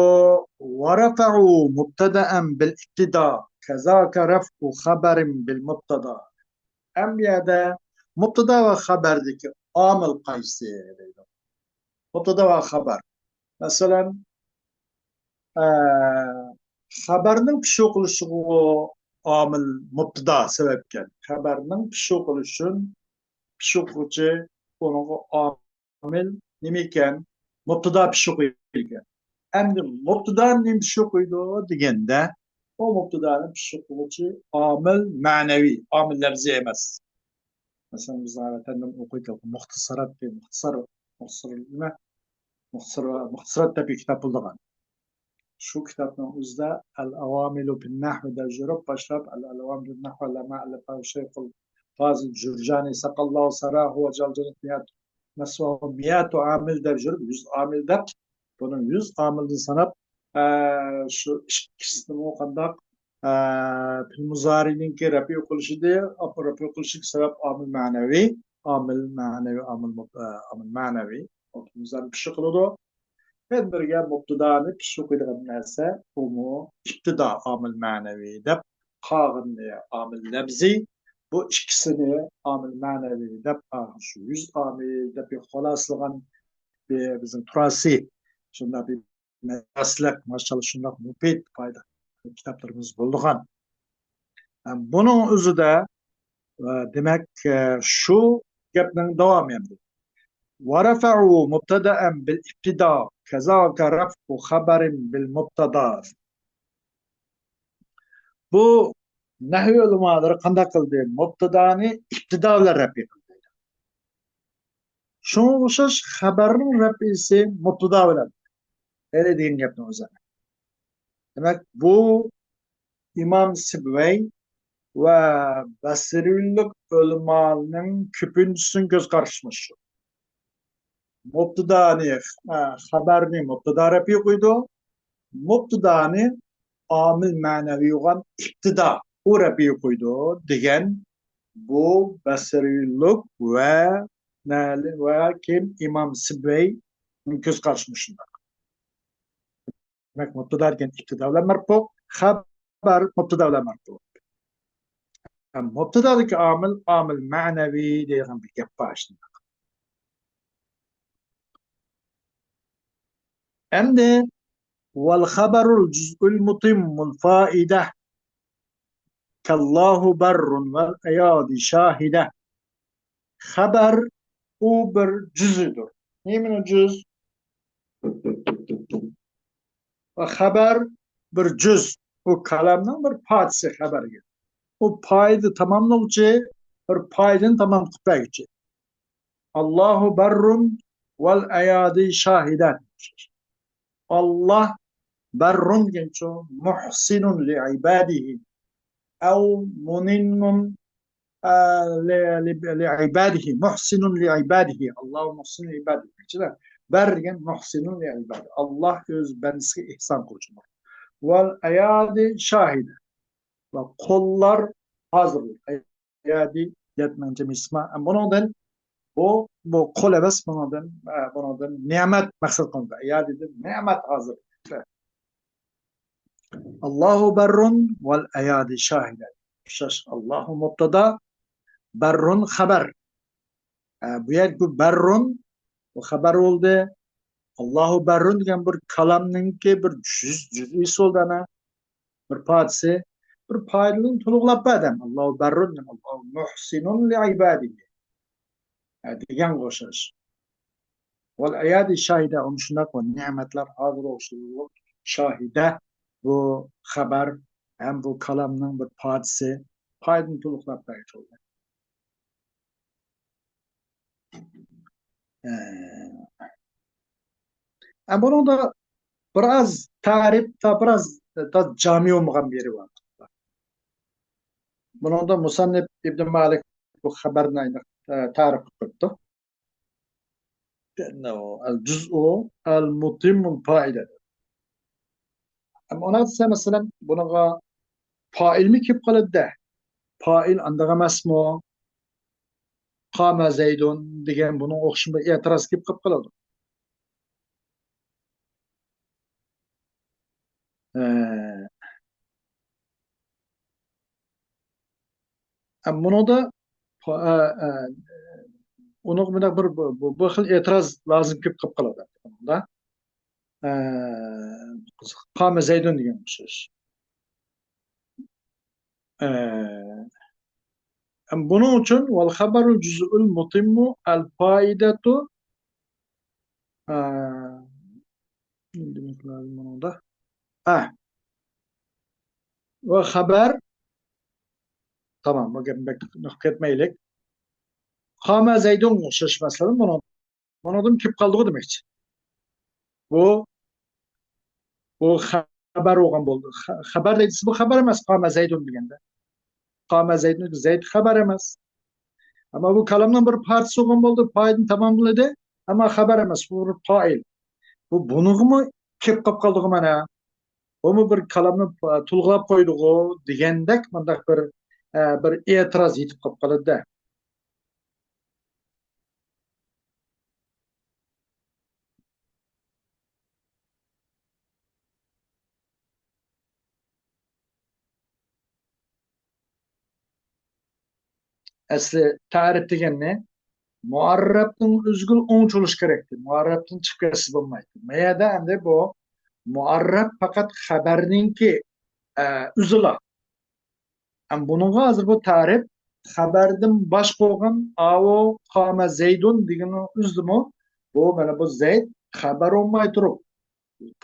ورفعوا مبتدأ بالابتداء كذاك رفع خبر بالمبتدا. ئەمدى بۇ يەردە مۇبتىدا ۋە خەبەردىكى ئامىل قايسى دەيدۇ. مۇبتىدا ۋە خەبەر. مەسىلەن، ئە، خەبەرنىڭ پىشۇ قىلىشىغا ئامىل مۇبتىدا سەۋەبكەن. خەبەرنىڭ پىشۇ قىلىشى ئۈچۈن پىشۇ قىلغۇچى ئۇنىڭغا ئامىل نېمە ئىكەن؟ مۇبتىدا پىشۇ قىلىدىكەن. ئەمدى مۇبتىدا نېمە پىشۇ قىلىدۇ دېگەندە، ئۇ مۇبتىدانى پىشۇ قىلغۇچى ئامىل مەنىۋى، ئامىل لەپزىي ئەمەس. مەسىلەن، بىز ۋەتەندىن ئوقۇيدۇ، مۇختىسارات دەپ، مۇختىسار، مۇختىسار نېمە؟ مۇختىسار، مۇختىسارات دەپ بىر كىتاب بولىدىغان. شۇ كىتابنىڭ ئۆزىدە ئەل ئاۋامىلۇ فىن نەھۋ دەپ يۈرۈپ باشلاپ، ئەل ئاۋامىلۇ نەھۋ لەما ئەللەفە شەيخۇل فازىل جۇرجانى سەقاللاھۇ سەراھۇ ۋە جەل جەننەتۇ مىئاتۇ مەسۋاھۇ مىئاتۇ ئامىل دەپ يۈرۈپ، يۈز ئامىل دەپ، بۇنىڭ يۈز ئامىلدىن ساناپ، ئە، شۇ ئىككىسىنىمۇ قانداق، ئە، پېئىل مۇزارىنىڭكى رەپئى قىلىشىدى، رەپئى قىلىشىدىكى سەۋەب ئامىل مەنىۋى، ئامىل مەنىۋى، ئامىل مۇ-، ئە، ئامىل مەنىۋى، پېئىل مۇزارىنى پىشۇ قىلىدۇ. يەنە بىرگە مۇبتىدانى پىشۇ قىلىدىغان نەرسە، ئۇمۇ ئىپتىدا ئامىل مەنىۋى دەپ، قالغىنى ئامىل لەپزىي، بۇ ئىككىسىنى ئامىل مەنىۋى دەپ، شۇ يۈز ئامىل دەپ خۇلاسىلىغان بىر بىزنىڭ تۇراسى، شۇنداق بىر مەسلەك، ماشاللا، شۇنداق مۇپىت، پايدا كىتابلىرىمىز بولىدىغان. بۇنىڭ ئۆزىدە، ئە، دېمەك، ئە، شۇ گەپنىڭ داۋامى ئەمدى. ورفعوا مبتدأ بالابتداء كذاك رفع خبر بالمبتدا. بۇ نەھۋ ئۆلىمالىرى قانداق قىلدى؟ مۇبتىدانى ئىپتىدا بىلەن رەپئى قىلدى. شۇڭا ئوخشاش خەبەرنىڭ رەپئىسى مۇبتىدا بىلەن. ھېلى دېگەن گەپنىڭ ئۆزى. دېمەك، بۇ ئىمام سىبۋەي ۋە بەسرىلىك ئۆلىمالارنىڭ كۆپىنچىسىنىڭ كۆز قارىشى مۇشۇ. مۇبتىدانى، ئە، خەبەرنى مۇبتىدا رەپىئى قويىدۇ. مۇبتىدانى ئامىل مەنىۋى بولغان ئىپتىدا، ئۇ رەپىئى قويىدۇ دېگەن بۇ بەسرىلىك ۋە نەلى ۋە كىم ئىمام سىبۋەي كۆز قارىشى مۇشۇنداق. دېمەك، مۇبتىدا دېگەن ئىپتىدا بىلەن مەرپۇ، خەبەر مۇبتىدا بىلەن مەرپۇ. ھەم مۇبتىدادىكى ئامىل، ئامىل مەنىۋى دەيدىغان بىر گەپ بار شۇنداق. ئەمدى، والخبر الجزء المتم الفائدة كالله بر والأيادي شاهدة. خەبەر ئۇ بىر جۈزئىدۇر. نېمىنىڭ جۈز؟ ۋە خەبەر بىر جۈز. ئۇ كالامنىڭ بىر پارچىسى خەبەرگە. ئۇ پائىدە تاماملىغۇچى، بىر پائىدىنى تامام قىلىپ بەرگۈچى. الله بر والأيادي شاهدة. ئاللاھ بەررۇن دېگەنچۇ، مۇھسىنۇن لىئىبادىھى. ئەۋ مۇنىننۇن، ئە، لى-، لى-، لىئىبادىھى. مۇھسىنۇن لىئىبادىھى. ئاللاھ مۇھسىنۇن لىئىبادىھى. بەر دېگەن مۇھسىنۇن لىئىبادىھى. ئاللاھ ئۆز بەندىسىگە ئېھسان قىلغۇچىدۇر. ۋەل ئەيادى شاھىدە. ۋە قوللار ھازىر. ئەيادى يەتمىنچى مىسما. بۇنىڭدىن بۇ، بۇ قول ئەمەس، بۇنىڭدىن، ئە، بۇنىڭدىن نېمەت مەقسەت قىلىنىدۇ. ئەيادىدىن نېمەت ھازىر. ئاللاھۇ بەررۇن ۋەل ئەيادى شاھىدە. ئوخشاش. ئاللاھۇ مۇبتادا، بەررۇن خەبەر. ئە، بۇ يەردە بۇ بەررۇن، بۇ خەبەر بولدى. ئاللاھۇ بەررۇن دېگەن بىر كالامنىڭكى بىر جۈز-، جۈزئىسى بولدى ئەنە. بىر پارچىسى، بىر پائىلنى تولۇقلاپ بەردى. ئاللاھۇ بەررۇن، ئاللاھۇ مۇھسىنۇن لىئىبادىھى. ھە، دېگەنگە ئوخشاش. ۋەل ئەيادى شاھىدە، ئۇمۇ شۇنداق، ۋە نېمەتلەر ھازىر ئوخشاش. شاھىدە، بۇ خەبەر ھەم بۇ كالامنىڭ بىر پارچىسى، پائىلنى تولۇقلاپ بەرگۈچى بولدى. ئە، ئە، بۇنىڭدا بىر ئاز تەرىپ، تا بىر ئاز، تا جامى بولمىغان بىر يېرى بار. بۇنىڭدا مۇسەننىپ ئىبن مالىك بۇ خەبەرنى، ئە، تەرىپ قىلىپ قويۇپتۇ. بىئەننەھۇ ئەل جۇزئۇ ئەل مۇتىممۇل پائىدە. ئەمما ئۇنىڭ دېسە، مەسىلەن، بۇنىڭغا پائىلمۇ كېلىپ قالىدۇ-دە. پائىل ئانداق ئەمەسمۇ؟ قامە زەيدۇن دېگەن بۇنىڭ ئوخشىمىغان ئېتىراز كېلىپ قېلىپ قالىدۇ. ئە، ئە، بۇنىڭدا، ئە، ئە، ئۇنىڭغا مۇنداق بىر، بۇ، بۇ، بۇ خىل ئېتىراز لازىم كېلىپ قېلىپ قالىدۇ. بۇنىڭدا، ئە، قامە زەيدۇن دېگەن سۆز. ئە، بۇنىڭ ئۈچۈن ۋەل خەبەرۇل جۇزئۇل مۇتىممۇ ئەل پائىدەتۇ، ئە، نېمە دېمەك لازىم بۇنىڭدا؟ ئە، ۋە خەبەر، تامام، بۇ گەپنى بەك نۇقۇپ كەتمەيلىك. قامە زەيدۇنغا ئوخشاش مەسىلە بۇنىڭ. بۇنىڭدىن كېلىپ قالدىغۇ دېمەكچى. بۇ، بۇ خەبەر بولغان بولدى. خە-، خەبەر دەيدىسى بۇ خەبەر ئەمەس، قامە زەيدۇن دېگەندە. قامە زەيدۇن، زەيد خەبەر ئەمەس. ئەمما بۇ كالامنىڭ بىر پارچىسى بولغان بولدى، پائىلنى تاماملىدى. ئەمما خەبەر ئەمەس، بۇ بىر پائىل. بۇ بۇنىڭغىمۇ كېلىپ قاپ قالدىغۇ مانا. بۇمۇ بىر كالامنى تولۇقلاپ قويدىغۇ دېگەندەك مۇنداق بىر، ئە، بىر ئېتىراز يېتىپ قاپ قالىدۇ-دە. ئەسلى تەرىپ دېگەننى مۇئەررەپنىڭ ئۆزىگىلا ئوڭچە بولۇشى كېرەكتى. مۇئەررەپتىن چىقىپ كەتسە بولمايتتى. مەيەدە ئەمدى بۇ مۇئەررەپ پەقەت خەبەرنىڭكى، ئە، ئۆزىلا. ئەم، بۇنىڭغا ھازىر بۇ تەرىپ خەبەردىن باشقا بولغان ئاۋۇ قامە زەيدۇن دېگىنىنىڭ ئۆزىدىمۇ بۇ، مانا بۇ زەيد خەبەر بولماي تۇرۇپ،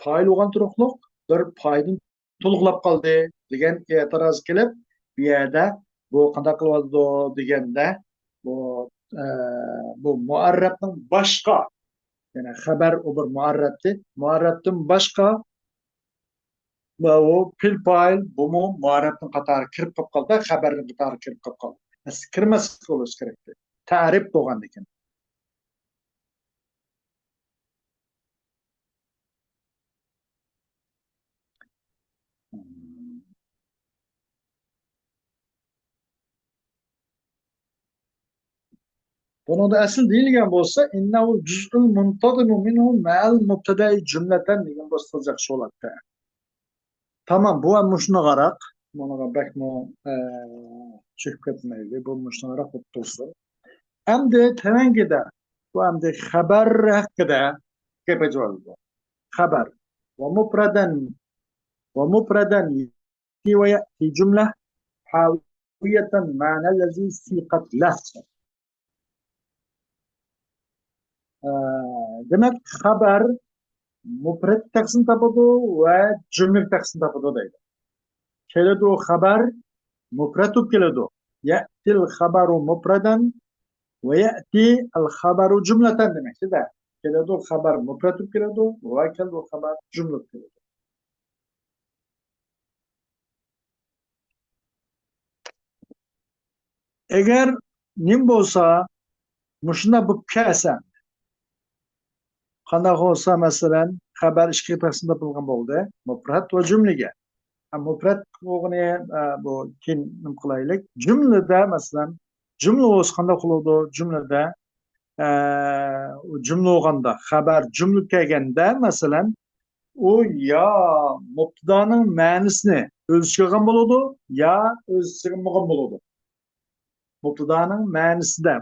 پائىل بولغان تۇرۇقلۇق بىر پائىلنى تولۇقلاپ قالدى دېگەن ئېتىراز كېلىپ، بۇ يەردە بۇ قانداق قىلىۋاتىدۇ دېگەندە، بۇ، ئە، بۇ مۇئەررەپنىڭ باشقا، يەنى خەبەر ئۇ بىر مۇئەررەپتى، مۇئەررەپتىن باشقا ماۋۇ پېئىل پائىل بۇمۇ مۇئەررەپنىڭ قاتارىغا كىرىپ قاپقالدى، خەبەرنىڭ قاتارىغا كىرىپ قاپقالدى. ئەسلى كىرمەسلىك بولۇشى كېرەكتى. تەرىپ بولغاندىكىن. بۇنىڭدا ئەسلى دېيىلگەن بولسا، إنه الجزء المنتظم منه مع المبتدأ جملة دېگەن بولسا ياخشى بولاتتى. تامام، بۇ ھەم مۇشۇنىغاراق. بۇنىڭغا بەكمۇ، ئە، چۆكۈپ كەتمەيلى. بۇ مۇشۇنىغاراق بولۇپ تۇرسۇن. ئەمدى تۆۋەنگىدە، بۇ ئەمدى خەبەر ھەققىدە گەپ ئېچىۋاتىدۇ. خەبەر. ومفردا، ومفردا يأتي ويأتي جملة حاوية معنى الذي سيقت له. ئە، دېمەك، خەبەر مۇپرەت تەقسىم تاپىدۇ ۋە جۈملىگە تەقسىم تاپىدۇ دەيدۇ. كېلىدۇ خەبەر مۇپرەت بولۇپ كېلىدۇ. يأتي الخبر مفردا ويأتي الخبر جملة دېمەكچىدە. كېلىدۇ خەبەر مۇپرەت بولۇپ كېلىدۇ ۋە كېلىدۇ خەبەر جۈملە بولۇپ كېلىدۇ. ئەگەر نېمە بولسا، مۇشۇنداق بولۇپ كەلسە، قانداق بولسا، مەسىلەن، خەبەر ئىككىگە تەقسىم تاپىلغان بولدى، مۇپرەت ۋە جۈملىگە. ھە، مۇپرەت بولغىنى، ئە، بۇ كېيىن نېمە قىلايلىك؟ جۈملىدە، مەسىلەن، جۈملە بولسا قانداق بولىدۇ؟ جۈملىدە، ئە، جۈملە بولغاندا، خەبەر جۈملە كەلگەندە، مەسىلەن، ئۇ يا مۇپتىدانىڭ مەنىسىنى ئۆز ئىچىگە ئالغان بولىدۇ، يا ئۆز ئىچىگە ئالمىغان بولىدۇ. مۇپتىدانىڭ مەنىسىدە،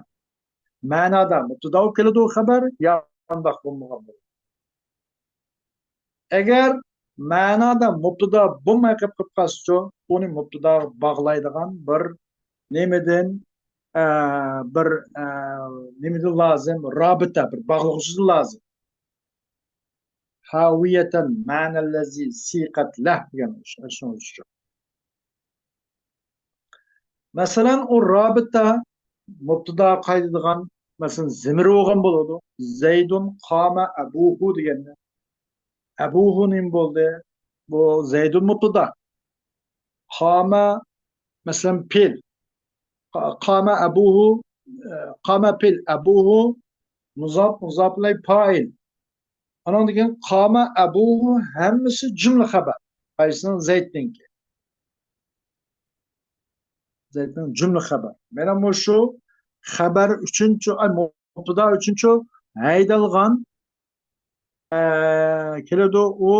مەنادا مۇپتىدا بولۇپ كېلىدۇ خەبەر، يا ئانداق بولمىغان بولىدۇ. ئەگەر مەنادا مۇپتىدا بولماي قېلىپ قالسىچۇ، ئۇنى مۇپتىداغا باغلايدىغان بىر نېمىدىن، ئە، بىر، ئە، نېمىدىن لازىم؟ رابىتە، بىر باغلىغۇچىدىن لازىم. ھاۋىيەتەن مەنەللەزى سىقەت لەھ دېگەن شۇنىڭ ئۈچۈن. مەسىلەن، ئۇ رابىتە مۇپتىدا قايتىدىغان، مەسىلەن، زېمىر بولغان بولىدۇ. زەيدۇن قامە ئەبۇھۇ دېگەندە، ئەبۇھۇ نېمە بولدى؟ بۇ زەيدۇن مۇپتىدا. قامە، مەسىلەن، پېئىل. قا-، قامە ئەبۇھۇ، ئە، قامە پېئىل، ئەبۇھۇ مۇزاپ، مۇزاپ ئىلەيھ پائىل. ئانىڭدىن كېيىن قامە ئەبۇھۇ ھەممىسى جۈملە خەبەر. قايسىنىڭ؟ زەيدنىڭكى. زەيدنىڭ جۈملە خەبەر. مانا مۇشۇ خەبەر ئۈچۈنچۇ، ئاي، مۇبتىدا ئۈچۈنچۇ ھەيدەلغان، ئە، كېلىدۇ ئۇ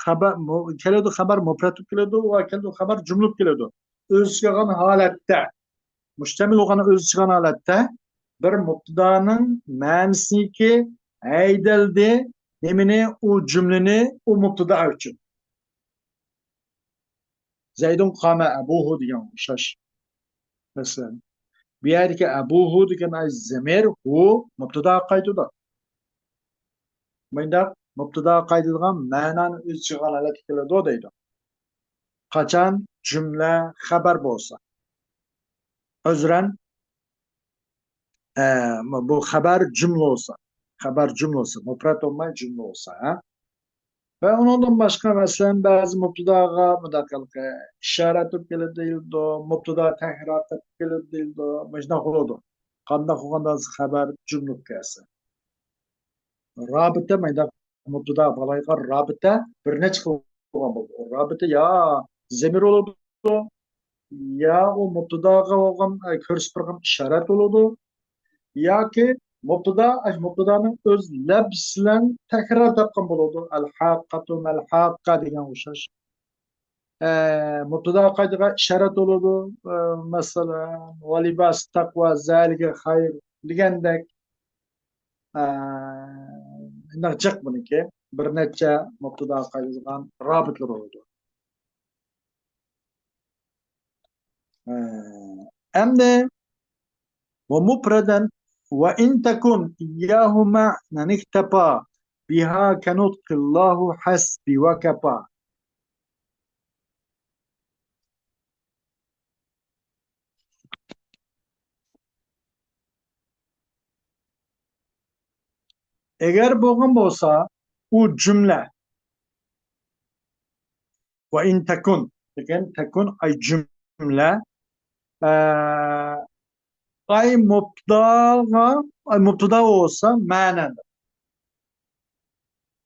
خەبەر، مۇ-، كېلىدۇ خەبەر مۇپرەت بولۇپ كېلىدۇ ۋە كېلىدۇ خەبەر جۈملە بولۇپ كېلىدۇ. ئۆز ئىچىگە ئالغان ھالەتتە، مۇشتەمىل بولغان ئۆز ئىچىگە ئالغان ھالەتتە بىر مۇبتىدانىڭ مەنىسىنىڭكى ھەيدەلدى نېمىنى؟ ئۇ جۈملىنى ئۇ مۇبتىدا ئۈچۈن. زەيدۇن قامە ئەبۇھۇ دېگەن ئوخشاش. مەسىلەن، بۇ يەردىكى ئەبۇھۇ دېگەن ئاي زەمىر ھۇ مۇبتىداغا قايتىدۇ. مۇنداق مۇبتىداغا قايتىدىغان مەنانى ئۆز ئىچىگە ئالغان ھالەتكە كېلىدۇ دەيدۇ. قاچان جۈملە خەبەر بولسا. ئۆزرەن، ئە، بۇ خەبەر جۈملە بولسا. خەبەر جۈملە بولسا. مۇپرەت بولماي جۈملە بولسا، ھە؟ ۋە ئۇنىڭدىن باشقا، مەسىلەن، بەزى مۇبتىداغا مۇنداق قىلىپ، ئىشارەت بولۇپ كېلىدۇ دېيىلىدۇ، مۇبتىدا تەكرار قىلىپ كېلىدۇ دېيىلىدۇ، مۇشۇنداق بولىدۇ. قانداق بولغاندا خەبەر جۈملە بولۇپ كەلسە. رابىتە، مۇنداق مۇبتىدا باغلايدىغان رابىتە بىر نەچچە خىل بولغان بولىدۇ. رابىتە يا زەمىر بولىدۇ، يا ئۇ مۇبتىداغا بولغان، ئە، كۆرسىتىپ بەرگەن ئىشارەت بولىدۇ، ياكى مۇبتىدا، ئاشۇ مۇبتىدانىڭ ئۆز لەپزى بىلەن تەكرار تاپقان بولىدۇ. ئەل-ھاققەتۇ مەل-ھاققە دېگەن ئوخشاش. ئە، مۇبتىداغا قايتىدىغان ئىشارەت بولىدۇ. ئە، مەسىلەن، ۋە لىباسۇ تەقۋا زالىكە خەير دېگەندەك. ئە، ئۇنداق جىق بۇنىڭكى. بىر نەچچە مۇبتىداغا قايتىدىغان رابىتىلەر بولىدۇ. ئە، ئەمدى ومفردا وإن تكن إياه معنى اكتفى بها كنطق الله حسبي وكفى. ئەگەر بولغان بولسا، ئۇ جۈملە، ۋە ئىن تەكۇن دېگەن تەكۇن ئاي جۈملە، ئە، ئاي مۇبتىداغا، ئاي مۇبتىدا بولسا مەنەدە.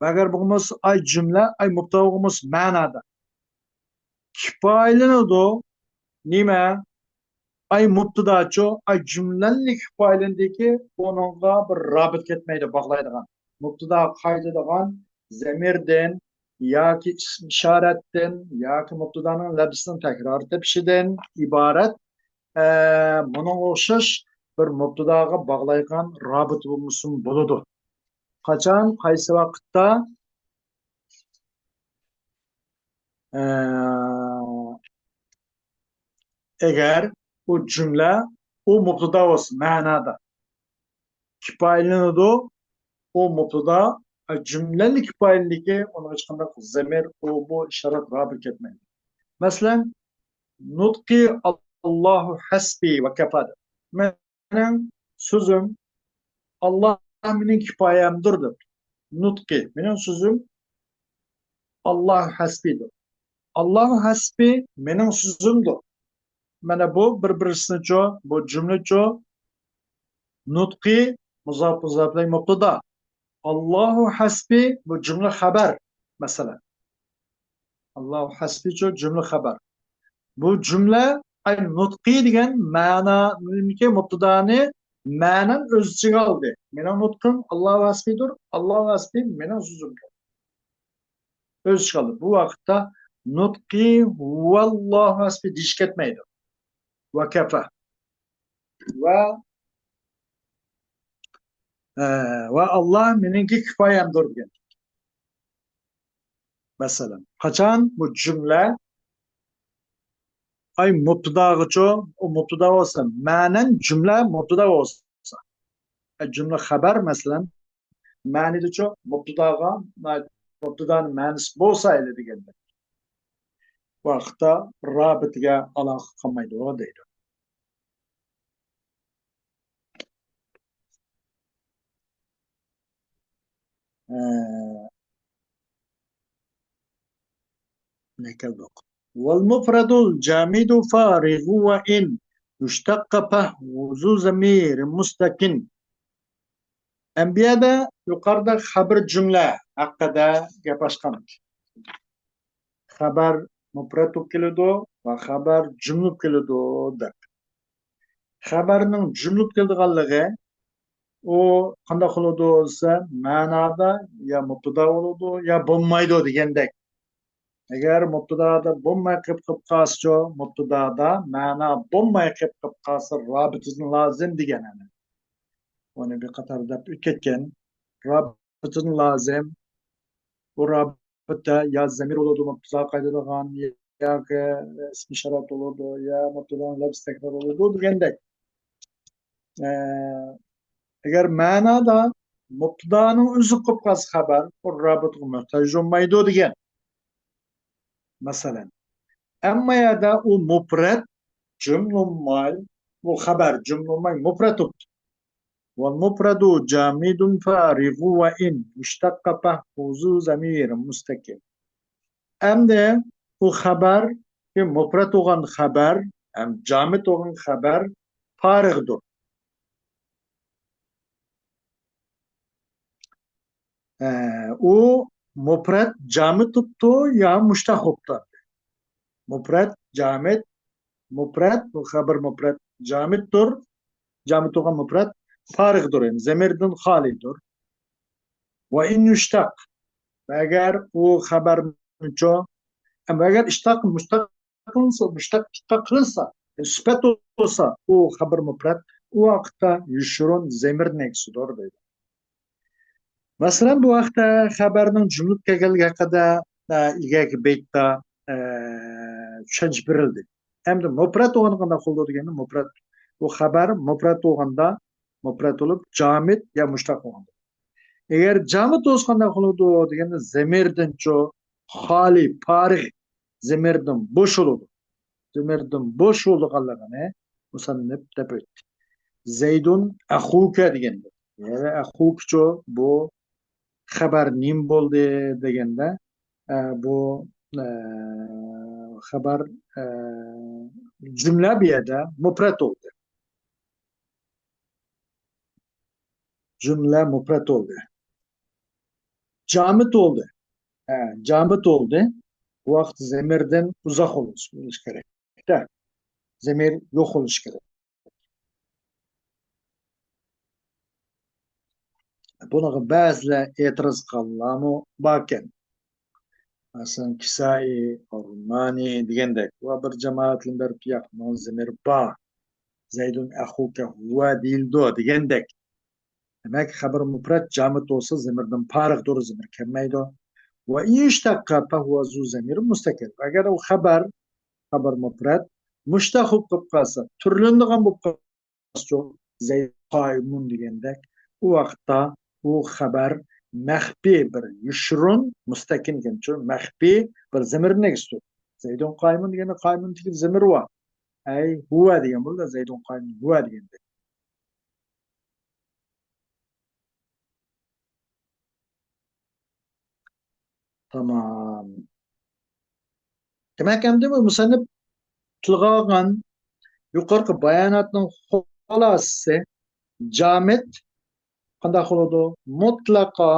ئەگەر بولمىسا ئاي جۈملە، ئاي مۇبتىدا بولمىسا مەنەدە. كىپايىلىنىدۇ. نېمە؟ ئاي مۇبتىداچۇ، ئاي جۈملىلىك كىپايىلىنىدىكى، ئۇنىڭغا بىر رابىت كەتمەيدۇ، باغلايدىغان. مۇبتىدا قايتىدىغان زەمىردىن ياكى ئىسىم ئىشارەتتىن ياكى مۇبتىدانىڭ لەپزىنىڭ تەكرار تېپىشىدىن ئىبارەت، ئە، بۇنىڭغا ئوخشاش بىر مۇبتىداغا باغلايدىغان رابىت بولمىسىمۇ بولىدۇ. قاچان، قايسى ۋاقىتتا؟ ئە، ئەگەر ئۇ جۈملە، ئۇ مۇبتىدا بولسا، مەنادا كىپايىلىنىدۇ. ئۇ مۇبتىدا، ئە، جۈملىلىك كىپايىلىنىدىكى، ئۇنىڭغا ھېچقانداق زەمىر، ئۇ، بۇ ئىشارەت رابىت كەتمەيدۇ. مەسىلەن، نۇتقى ئاللاھۇ ھەسبى ۋە كەفا. مېنىڭ سۆزۈم ئاللا مېنىڭ كىپايەمدۇر دەپ. نۇتقى، مېنىڭ سۆزۈم ئاللا ھەسبىدۇر. ئاللا ھەسبى مېنىڭ سۆزۈمدۇر. مانا بۇ بىر-بىرسىنىچۇ، بۇ جۈملىچۇ، نۇتقى مۇزاپ مۇزاپ ئىلەيھى مۇبتىدا. ئاللاھۇ ھەسبى بۇ جۈملە خەبەر، مەسىلەن. ئاللاھۇ ھەسبىچۇ جۈملە خەبەر. بۇ جۈملە، ئاي نۇتقى دېگەن مەنانىڭكى مۇبتىدانى مەنەن ئۆز ئىچىگە ئالدى. مېنىڭ نۇتقۇم ئاللاھۇ ھەسبىدۇر، ئاللاھۇ ھەسبى مېنىڭ سۆزۈمدۇر. ئۆز ئىچىگە ئالدى. بۇ ۋاقىتتا نۇتقى ھۇۋاللاھۇ ھەسبى دېيىش كەتمەيدۇ. ۋە كەفە. ۋە، ئە، ۋە ئاللا مېنىڭكى كىپايەمدۇر دېگەن. مەسىلەن، قاچان بۇ جۈملە ئاي مۇبتىداغىچۇ، ئۇ مۇبتىدا بولسا، مەنەن جۈملە مۇبتىدا بولسا، ئە، جۈملە خەبەر، مەسىلەن، مەنىدىچۇ، مۇبتىداغا، مۇبتىدانىڭ مەنىسى بولسا ئەيلى دېگەندەك. ۋاقىتتا رابىتىگە ئالاقە قىلمايدۇ دەيدۇ. ئە، نەكەلدۇق. والمفرد الجامد فارغ وإن اشتق فهو ذو ضمير مستقل. ئەنبىيادا يۇقىرىدا خەبەر جۈملە ھەققىدە گەپ ئاچقان. خەبەر مۇپرەت بولۇپ كېلىدۇ ۋە خەبەر جۈملە بولۇپ كېلىدۇ دەپ. خەبەرنىڭ جۈملە بولۇپ كېلىدىغانلىقى، ئۇ قانداق بولىدۇ دېسە، مەنادا يا مۇبتىدا بولىدۇ، يا بولمايدۇ دېگەندەك. ئەگەر مۇبتىدادا بولماي قېلىپ قېلىپ قالسىچۇ، مۇبتىدادا مەنا بولماي قېلىپ قېلىپ قالسا، رابىتىدىن لازىم دېگەن ئەنە. ئۇنى بىر قاتار دەپ ئۆتۈپ كەتكەن. رابىتىدىن لازىم. بۇ رابىتە يا زەمىر بولىدۇ، مۇبتىدا قايتىدىغان، ياكى ئىسمى ئىشارەت بولىدۇ، يا مۇبتىدانىڭ لەپزى تەكرار بولىدۇ دېگەندەك. ئە، ئەگەر مەنادا مۇبتىدانىڭ ئۆزى قوپقاس خەبەر، ئۇ رابىتىغا موھتاج بولمايدۇ دېگەن. مەسىلەن، ئەمما يەردە ئۇ مۇپرەت جۈملە بولماي، بۇ خەبەر جۈملە بولماي مۇپرەت بوپتۇ. والمفرد جامد فارغ وإن اشتق فهو ذو ضمير مستقل. ئەمدى بۇ خەبەر، مۇپرەت بولغان خەبەر، ھەم جامىد بولغان خەبەر پارىغدۇر. ئە، ئۇ مۇپرەت جامىد بوپتۇ يا مۇشتەق بوپتۇ؟ مۇپرەت، جامىد، مۇپرەت، بۇ خەبەر مۇپرەت جامىدتۇر. جامىد بولغان مۇپرەت پارىغدۇر، يەنى زەمىردىن خالىيدۇر. ۋە ئىن يۇشتەق. ئەگەر ئۇ خەبەرنىچۇ، ئەمما ئەگەر ئىشتاق مۇشتەق قىلىنسا، مۇشتەق ئىشتىقاق قىلىنسا، سۈپەت بولسا، ئۇ خەبەر مۇپرەت، ئۇ ۋاقىتتا يۇشۇرۇن زەمىر نەگىسىدۇر دەيدۇ. مەسىلەن، بۇ ھەقتە خەبەرنىڭ جۈملە كەلگەنلىكى ھەققىدە، ئە، ئىلگەركى بەيتتە، ئە، چۈشەنچە بېرىلدى. ئەمدى مۇپرەت بولغاندا قانداق بولىدۇ دېگەندە، مۇپرەت، بۇ خەبەر مۇپرەت بولغاندا، مۇپرەت بولۇپ، جامىد يا مۇشتەق بولغاندا. ئەگەر جامىد بولسا قانداق بولىدۇ دېگەندە، زەمىردىنچۇ، خالىي، پارىغ، زەمىردىن بوش بولىدۇ. زەمىردىن بوش بولىدىغانلىقىنى مۇسەننىپ دەپ ئۆتتى. زەيدۇن ئەخۇكە دېگەندە. يەنى ئەخۇكىچۇ، بۇ خەبەر نېمە بولدى دېگەندە، ئە، بۇ ئە، خەبەر، ئە، جۈملە بۇ يەردە مۇپرەت بولدى. جۈملە مۇپرەت بولدى. جامىت بولدى. ھە، جامىت بولدى. بۇ ۋاقىت زېمىردىن ئۇزاق بولۇش كېرەك. زېمىر يوق بولۇشى كېرەك. بۇنىڭغا بەزىلەر ئېتىراز قىلغانلارمۇ باركەن. مەسىلەن، كىسائى، رۇمانى دېگەندەك. ۋە بىر جامائەتلەر بېرىپ، ياق، بۇنىڭ زېمىرى بار. زەيدۇن ئەخۇكە ھۇۋە دېيىلىدۇ دېگەندەك. دېمەك، خەبەر مۇپرەت جامىت بولسا، زېمىردىن پارىغدۇر، زېمىر كەلمەيدۇ. ۋە ئىن ئىشتەققە فەھۇۋە زۇ زەمىر مۇستەقىل. ئەگەر ئۇ خەبەر، خەبەر مۇپرەت مۇشتەق بولۇپ قېلىپ قالسا، تۈرلىنىدىغان بولۇپ قالسىچۇ، زەيدۇن قائىمۇن دېگەندەك، ئۇ ۋاقىتتا ئۇ خەبەر مەخپىي بىر يوشۇرۇن، مۇستەكىن دېگەنچۇ، مەخپىي بىر زېمىرنى ئەكسىتىدۇ. زەيدۇن قائىمۇن دېگەندە قائىمۇن دېگەن زېمىر بار. ئەي ھۇۋە دېگەن بولىدۇ، زەيدۇن قائىمۇن ھۇۋە دېگەندەك. تامام. دېمەك، ئەمدى بۇ مۇسەننىپ تىلغا ئالغان يۇقىرىقى باياناتنىڭ خۇلاسىسى، جامىت قانداق بولىدۇ؟ مۇتلەقا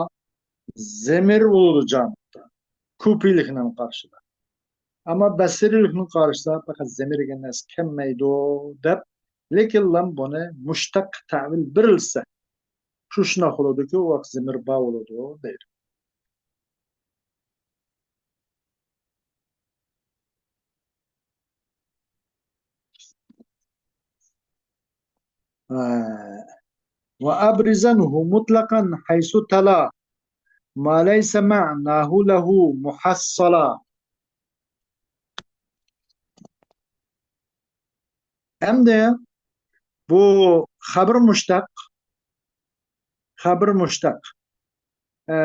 زېمىر بولىدۇ جامىتتا. كۇپىيلىكنىڭ قارىشىدا. ئەمما بەسرىيلىكنىڭ قارىشىدا پەقەت زېمىر دېگەن نەرسە كەلمەيدۇ دەپ، لېكىنلا بۇنى مۇشتەق تەۋىل بېرىلسە، شۇ شۇنداق بولىدۇكى، ئۇ ۋاقىت زېمىر بار بولىدۇ دەيدۇ. ھە. وأبرزنه مطلقا حيث تلا ما ليس معناه له محصلا. ئەمدى بۇ خەبىر مۇشتەق، خەبىر مۇشتەق. ئە،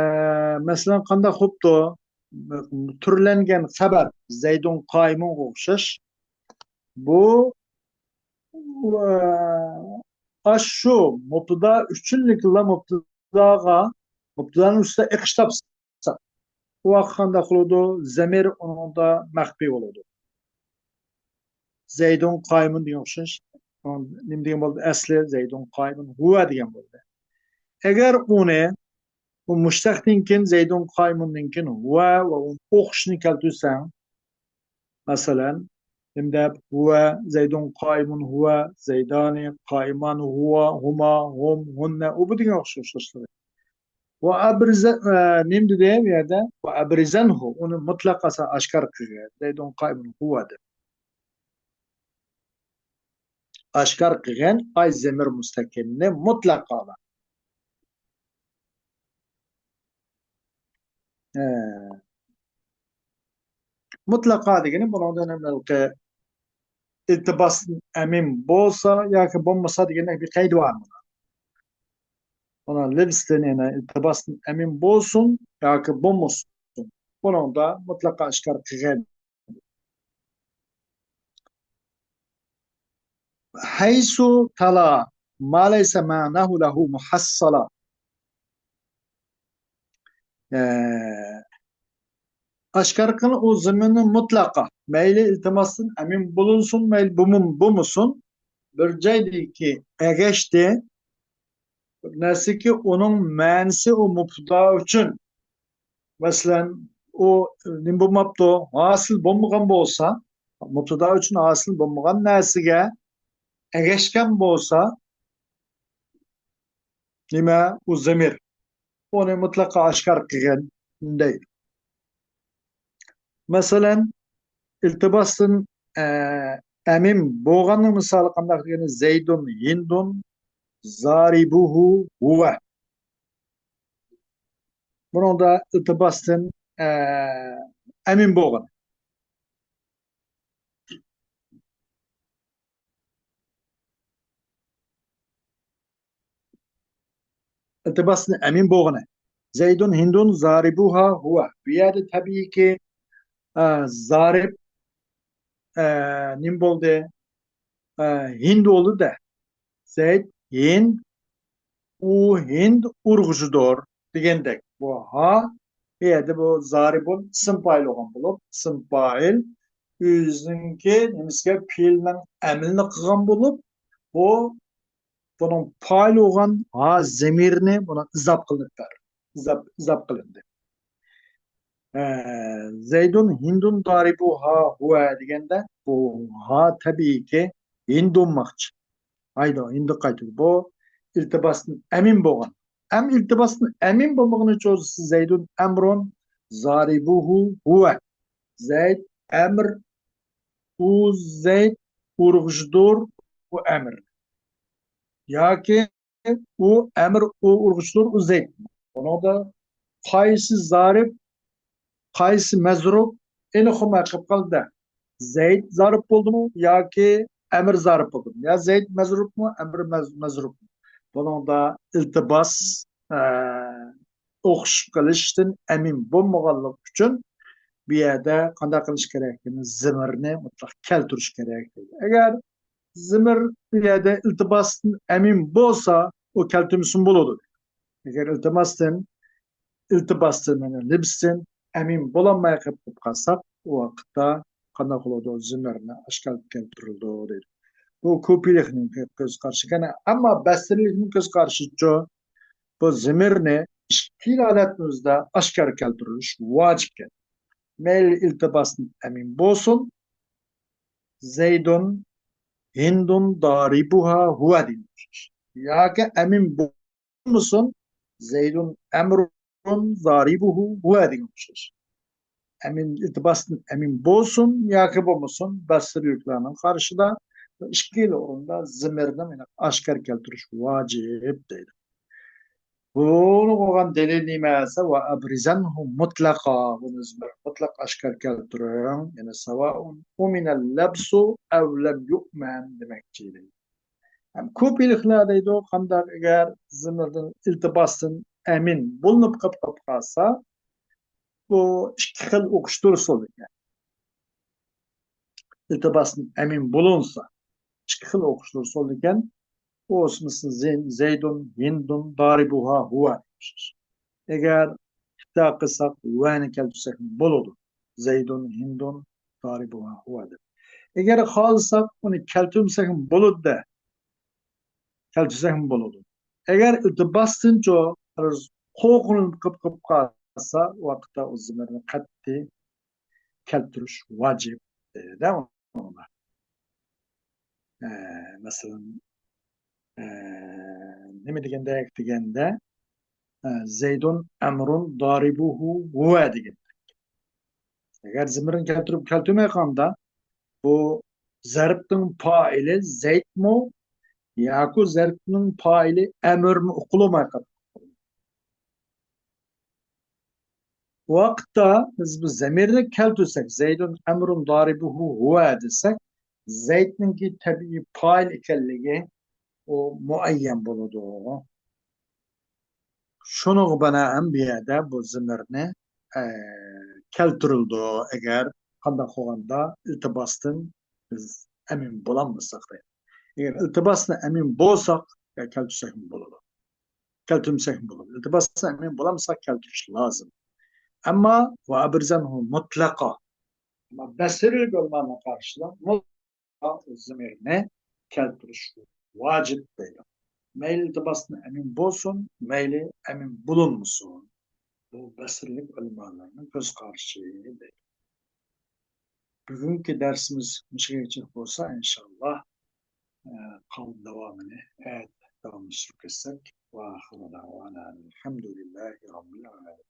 مەسىلەن، قانداق بوپتۇ؟ تۈرلەنگەن خەبەر زەيدۇن قائىمۇنغا ئوخشاش. بۇ، ئە، ئاشۇ مۇبتىدا ئۈچۈنلۈكلا مۇبتىداغا، مۇبتىدانىڭ ئۈستىدە ئېقىش تاپسا، ئۇ ۋاقىت قانداق بولىدۇ؟ زەمىر ئۇنىڭدا مەخپىي بولىدۇ. زەيدۇن قائىمۇن دېگەن ئوخشاش. نېمە دېگەن بولدى؟ ئەسلى زەيدۇن قائىمۇن ھۇۋە دېگەن بولدى. ئەگەر ئۇنى، بۇ مۇشتەقتىن كېيىن زەيدۇن قائىمۇندىن كېيىن ھۇۋە ۋە ئۇنى ئوخشىشىنى كەلتۈرسەڭ، مەسىلەن، نېمە دەپ، ھۇۋە، زەيدۇن قائىمۇن ھۇۋە، زەيدانى قائىمان ھۇۋا، ھۇما، ھۇم، ھۇننە، ئۇ بۇ دېگەن ئوخشاش ئوخشاشلىرى. ۋە ئەبرىزە-، ئە، نېمە دېدى بۇ يەردە؟ ۋە ئەبرىزەنھۇ، ئۇنى مۇتلەق ئاسا ئاشكار قىلغىن. زەيدۇن قائىمۇن ھۇۋا دەپ. ئاشكار قىلغىن، ئاي زەمىر مۇستەقىلنى مۇتلەق ئالا. ھە. مۇتلەقا دېگىنى بۇنىڭدىن ھېلىقى ئىلتىباستىن ئەمىن بولسا ياكى بولمىسا دېگەندەك بىر قەيدى بار. بۇنىڭ لەۋزىدىن يەنە ئىلتىباستىن ئەمىن بولسۇن ياكى بولمىسۇن، بۇنىڭدا مۇتلەقا ئاشكار قىلغىن. ھەيسۇ تالا ما لەيسە مەناھۇ لەھۇ مۇھەسسالا. ئە، ئاشكارا قىلغىن ئۇ زېمىرنى مۇتلەقا. مەيلى ئىلتىباستىن ئەمىن بولۇنسۇن، مەيلى بولمىسۇن، بىر جايدىكى ئەگەشتى بىر نەرسىكى ئۇنىڭ مەنىسى ئۇ مۇبتىدا ئۈچۈن، مەسىلەن، ئۇ نېمە بولماپتۇ؟ ھاسىل بولمىغان بولسا، مۇبتىدا ئۈچۈن ھاسىل بولمىغان نەرسىگە ئەگەشكەن بولسا، نېمە؟ ئۇ زەمىر. ئۇنى مۇتلەقا ئاشكار قىلغىن دەيدۇ. مەسىلەن، ئىلتىباستىن، ئە، ئەمىن بولغاننىڭ مىسالى قانداق دېگەندە، زەيدۇن ھىندۇن زارىبۇھۇ ھۇۋە. بۇنىڭدا ئىلتىباستىن، ئە، ئەمىن بولغىنى. ئىلتىباستىن ئەمىن بولغىنى. زەيدۇن ھىندۇن زارىبۇھا ھۇۋە. بۇ يەردە تەبىئىيكى، ئە، زارىب، ئە، نېمە بولدى؟ ئە، ھىند بولدى-دە. زەيد ھىند، ئۇ ھىند ئۇرغۇچىدۇر دېگەندەك. بۇ ھا بۇ يەردە بۇ زارىبۇن ئىسىم پائىل بولغان بولۇپ، ئىسىم پائىل ئۆزىنىڭكى نېمىسىگە، پېئىلنىڭ ئەمىلىنى قىلغان بولۇپ، بۇ بۇنىڭ پائىل بولغان ھا زەمىرىنى بۇنىڭ ئىزاپ قىلىنىپ بەر-، ئىزاپ، ئىزاپ قىلىندى. ئە، زەيدۇن ھىندۇن دارىبۇھا ھۇۋە دېگەندە، بۇ ھا تەبىئىيكى ھىندۇنماقچى. ھايدو، ھىندۇ قايتىدۇ. بۇ ئىلتىباستىن ئەمىن بولغان. ئەم ئىلتىباستىن ئەمىن بولمىغىنى چوزىسى زەيدۇن ئەمرۇن زارىبۇھۇ ھۇۋە. زەيد ئەمر ئۇ زەيد ئۇرغۇچىدۇر ئۇ ئەمر. ياكى ئۇ ئەمر ئۇ ئۇرغۇچىدۇر ئۇ زەيد. بۇنىڭدا قايسى زارىب، قايسى مەزرۇب ئېنىق بولماي قېلىپ قالدى. زەيد زارىب بولدىمۇ ياكى ئەمر زارىب بولدىمۇ؟ يا زەيد مەزرۇبمۇ، ئەمر مەز-، مەزرۇبمۇ؟ بۇنىڭدا ئىلتىباس، ئە، ئوخشىشىپ قېلىشتىن ئەمىن بولمىغانلىقى ئۈچۈن بۇ يەردە قانداق قىلىش كېرەككىنى زىمىرنى مۇتلەق كەلتۈرۈش كېرەك دەيدۇ. ئەگەر زىمىر بۇ يەردە ئىلتىباستىن ئەمىن بولسا، ئۇ كەلتۈرمىسىمۇ بولىدۇ. ئەگەر ئىلتىباستىن، ئىلتىباستىن، يەنى لىبستىن ئەمىن بولالماي قېلىپ قالساق، ئۇ ۋاقىتتا قانداق بولىدۇ؟ زىمىرنى ئاشكارا كەلتۈرۈلىدۇ دەيدۇ. بۇ كۇپىيلىقنىڭ كۆز قارىشى ئىكەن. ئەمما بەسرىلىكنىڭ كۆز قارىشىچۇ؟ بۇ زىمىرنى ئىككىلا ھالەتنىڭ ئۆزىدە ئاشكارا كەلتۈرۈلۈش ۋاجىپ ئىكەن. مەيلى ئىلتىباستىن ئەمىن بولسۇن، زەيدۇن ھىندۇن دارىبۇھا ھۇۋە دېگەن ئوخشاش. ياكى ئەمىن بولمىسۇن، زەيدۇن ئەمرۇن زارىبۇھۇ ھۇۋە دېگەن ئوخشاش. ئەمىن، ئىلتىباستىن ئەمىن بولسۇن ياكى بولمىسۇن، بەسرىلىكلەرنىڭ قارىشىدا ئىككىلا ئورۇندا زىمىرنى ئاشكارا كەلتۈرۈش ۋاجىپ دەيدۇ. بۇنىڭغا بولغان دەلىل نېمە دېسە، ۋە ئەبرىزەنھۇ مۇتلەقا. بۇنى زىمىر مۇتلەق ئاشكارا كەلتۈرۈڭ. يەنى ساۋائۇن ئۇمىنەل لەبسۇ ئەۋ لەم يۇئمەن دېمەكچى. ھەم كۇپىيلىقلار دەيدۇ، قانداق ئەگەر زىمىردىن ئىلتىباستىن ئەمىن بولۇنۇپ قېلىپ قالسا، بۇ ئىككى خىل ئوقۇش تۈرى سولىدىكەن. ئىلتىباستىن ئەمىن بولۇنسا، ئىككى خىل ئوقۇش تۈرى سولىدىكەن. ئۇ ئىسمىسى زەي-، زەيدۇن، ھىندۇن، دارىبۇھا، ھۇۋا. ئەگەر ئىپتا قىلساق، ۋەنى كەلتۈرسەك بولىدۇ. زەيدۇن، ھىندۇن، دارىبۇھا، ھۇۋا دەپ. ئەگەر خالىساق، ئۇنى كەلتۈرمىسەكمۇ بولىدۇ-دە. كەلتۈرسەكمۇ بولىدۇ. ئەگەر ئىلتىباستىنچۇ قورقۇنۇپ قېلىپ قالسا، ۋاقىتتا ئۇ زىمىرنى قەتئىي كەلتۈرۈش ۋاجىپ دەيدۇ ئۇلىمالار. ئە، مەسىلەن، ئە، نېمە دېگەندەك دېگەندە، ئە، زەيدۇن ئەمرۇن دارىبۇھۇ ھۇۋە دېگەندەك. ئەگەر زىمىرنى كەلتۈرۈپ كەلتۈرمەي قالغاندا، بۇ زەربنىڭ پائىلى زەيدمۇ ياكى زەربنىڭ پائىلى ئەمرمۇ ئۇقۇلماي قالىدۇ. بۇ ۋاقىتتا بىز بۇ زەمىرنى كەلتۈرسەك، زەيدۇن ئەمرۇن دارىبۇھۇ ھۇۋە دېسەك، زەيدنىڭكى تەبىئىي پائىل ئىكەنلىكى ئۇ مۇئەييەن بولىدۇ. شۇنىڭغا بىنائەن بۇ يەردە بۇ زىمىرنى، ئە، كەلتۈرۈلىدۇ. ئەگەر قانداق قىلغاندا ئىلتىباستىن بىز ئەمىن بولالمىساق دەيدۇ. ئەگەر ئىلتىباستىن ئەمىن بولساق، يا كەلتۈرسەكمۇ بولىدۇ. كەلتۈرمىسەكمۇ بولىدۇ. ئىلتىباستىن ئەمىن بولالمىساق كەلتۈرۈش لازىم. ئەمما ۋە ئەبرىزەنھۇ مۇتلەقا. ئەمما بەسرىلىك ئۆلىمانىڭ قارىشىدا زىمىرنى كەلتۈرۈش ۋاجىپ دەيدۇ. مەيلى ئىلتىباستىن ئەمىن بولسۇن، مەيلى ئەمىن بولۇنمىسۇن. بۇ بەسرىلىك ئۆلىمالارنىڭ كۆز قارىشى دەيدۇ. بۈگۈنكى دەرسىمىز مۇشۇ يەرگىچە بولسا، ئىنشاللا، ئە، قالغان داۋامىنى ئەتە داۋاملاشتۇرۇپ كەتسەك. ۋە ئاخىرۇ دەۋانا ئەلھەمدۇلىللاھى رەببىل ئالەمىن.